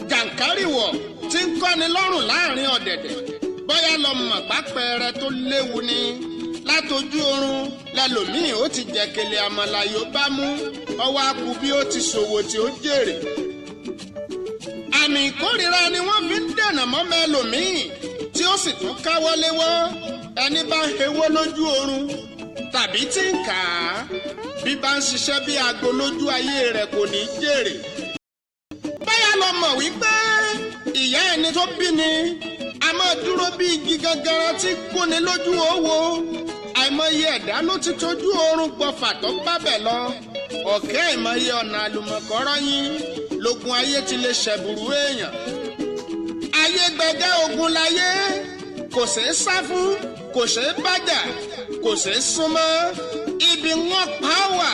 Speaker 3: jàǹkárìwọ̀ tí ń kọ́ni lọ́rùn láàrin ọ̀dẹ̀dẹ̀. Bóyá lọ mọ̀ pápẹ́rẹ́ tó léwu ni, látojú oorun lẹlòmíì ó ti jẹ̀kẹ̀lẹ̀ àmàlà yóò bá mú ọwọ́ akú bí ó ti ṣòwò tí ó jèrè. Àmì ìkórìíra ni wọ́n fi ń dènà mọ́mọ́ ẹlòmíì tí ó sì tún káwọ́ léwọ́. Ẹni bá ń hewó lójú oorun tàbí tí ń kà á, bí bá ń ṣiṣẹ́ bí aago lójú ayé rẹ̀, kò ní í jèrè. Báyà lọ mọ̀ wípé ìyá ẹni tó bí ni a máa dúró bí igi gangan tí gúnni lójú owó. Àìmọye ẹ̀dá ló ti tójú oorun gbọ̀fà tó bá bẹ̀ lọ. Ọ̀kẹ́ àìmọye ọ̀nà àlùmọ̀kọ́rọ́ yín lógun ayé ti lè ṣẹ̀bùrú èèyàn. Ayé gbẹgẹ́, ogun láyé, kò ṣeé sá fún, kò ṣeé bájà, kò ṣeé súnmọ́. Ibi wọn pa á wà,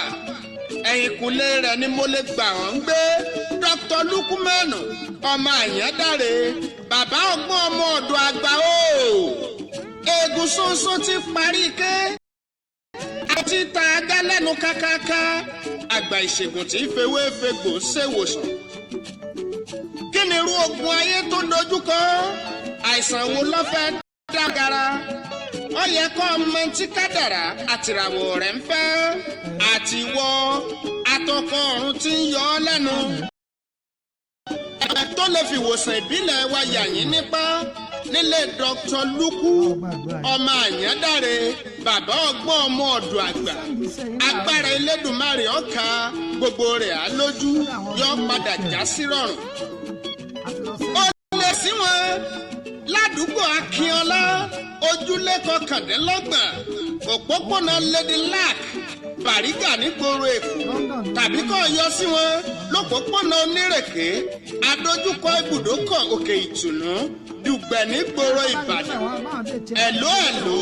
Speaker 3: ẹ̀yìnkùlé rẹ̀ ni mo lè gbà wọ́n ń gbé. Dr. Lukumanu ọmọ Àyàndáre, bàbá ọgbọ́n, ọmọ ọ̀dọ̀ àgbà o. Eegun ṣoṣo ti parí ké àti ta ajá lẹ́nu kákáká. Àgbà ìṣègùn tí fewé fegbò ṣèwòsàn. Kí ni irú ogun ayé tó dojúkọ? Àìsàn wo ló fẹ́ dágara? Ó yẹ kó ọmọ tí kádàrá àtìràwọ̀ rẹ̀ ń fẹ́, àtiwọ́ atọkọ ọ̀run tí ń yọ ọ́ lẹ́nu ẹ̀ tó lè fi ìwòsàn ìbílẹ̀ wa yà yín nípa nílé Dr. Lukú ọmọ Àyàndáre, bàbá ọgbọ́n, ọmọ ọ̀dọ̀ àgbà. Agbára Elédùnmarè ọ̀ka gbogbo rẹ̀ á lójú, yọ padà já sí rọrùn. Ó lè sí wọn ládùúgbò Akínọlá, ojúlé 29, òpópónà Lady Lac, Bàrígà, nígboro Èkó, tàbí kọ́ yọ sí wọn lópópónà Onírèké, adójúkọ ibùdókọ̀ Òkè Ìtùnú, Dùgbẹ̀, nígboro Ìbàdàn. Ẹ̀ló ẹ̀ló,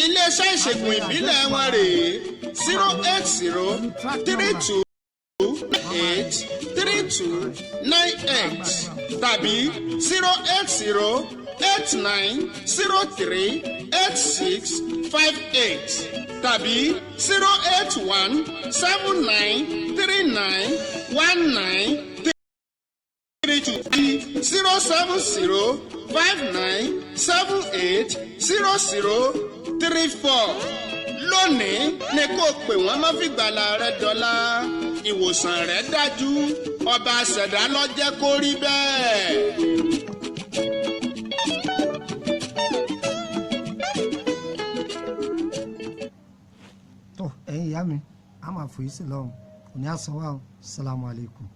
Speaker 3: iléeṣẹ́ ìṣègùn ìbílẹ̀ wọn rèé: 08032883298 tàbí 08089038658 tàbí 081793919. Hospital 07059780034. Lónìí ni kò pè wọ́n, má fìgbàlà rẹ dọ́là. Ìwòsàn rẹ̀ dájú, ọba àṣẹ̀dá ló jẹ́ kó rí bẹ́ẹ̀.
Speaker 4: Tó ẹ̀yin ìyá mi, a máa fòyí sí lọ́run òní àsanwó. Salamu alaykum.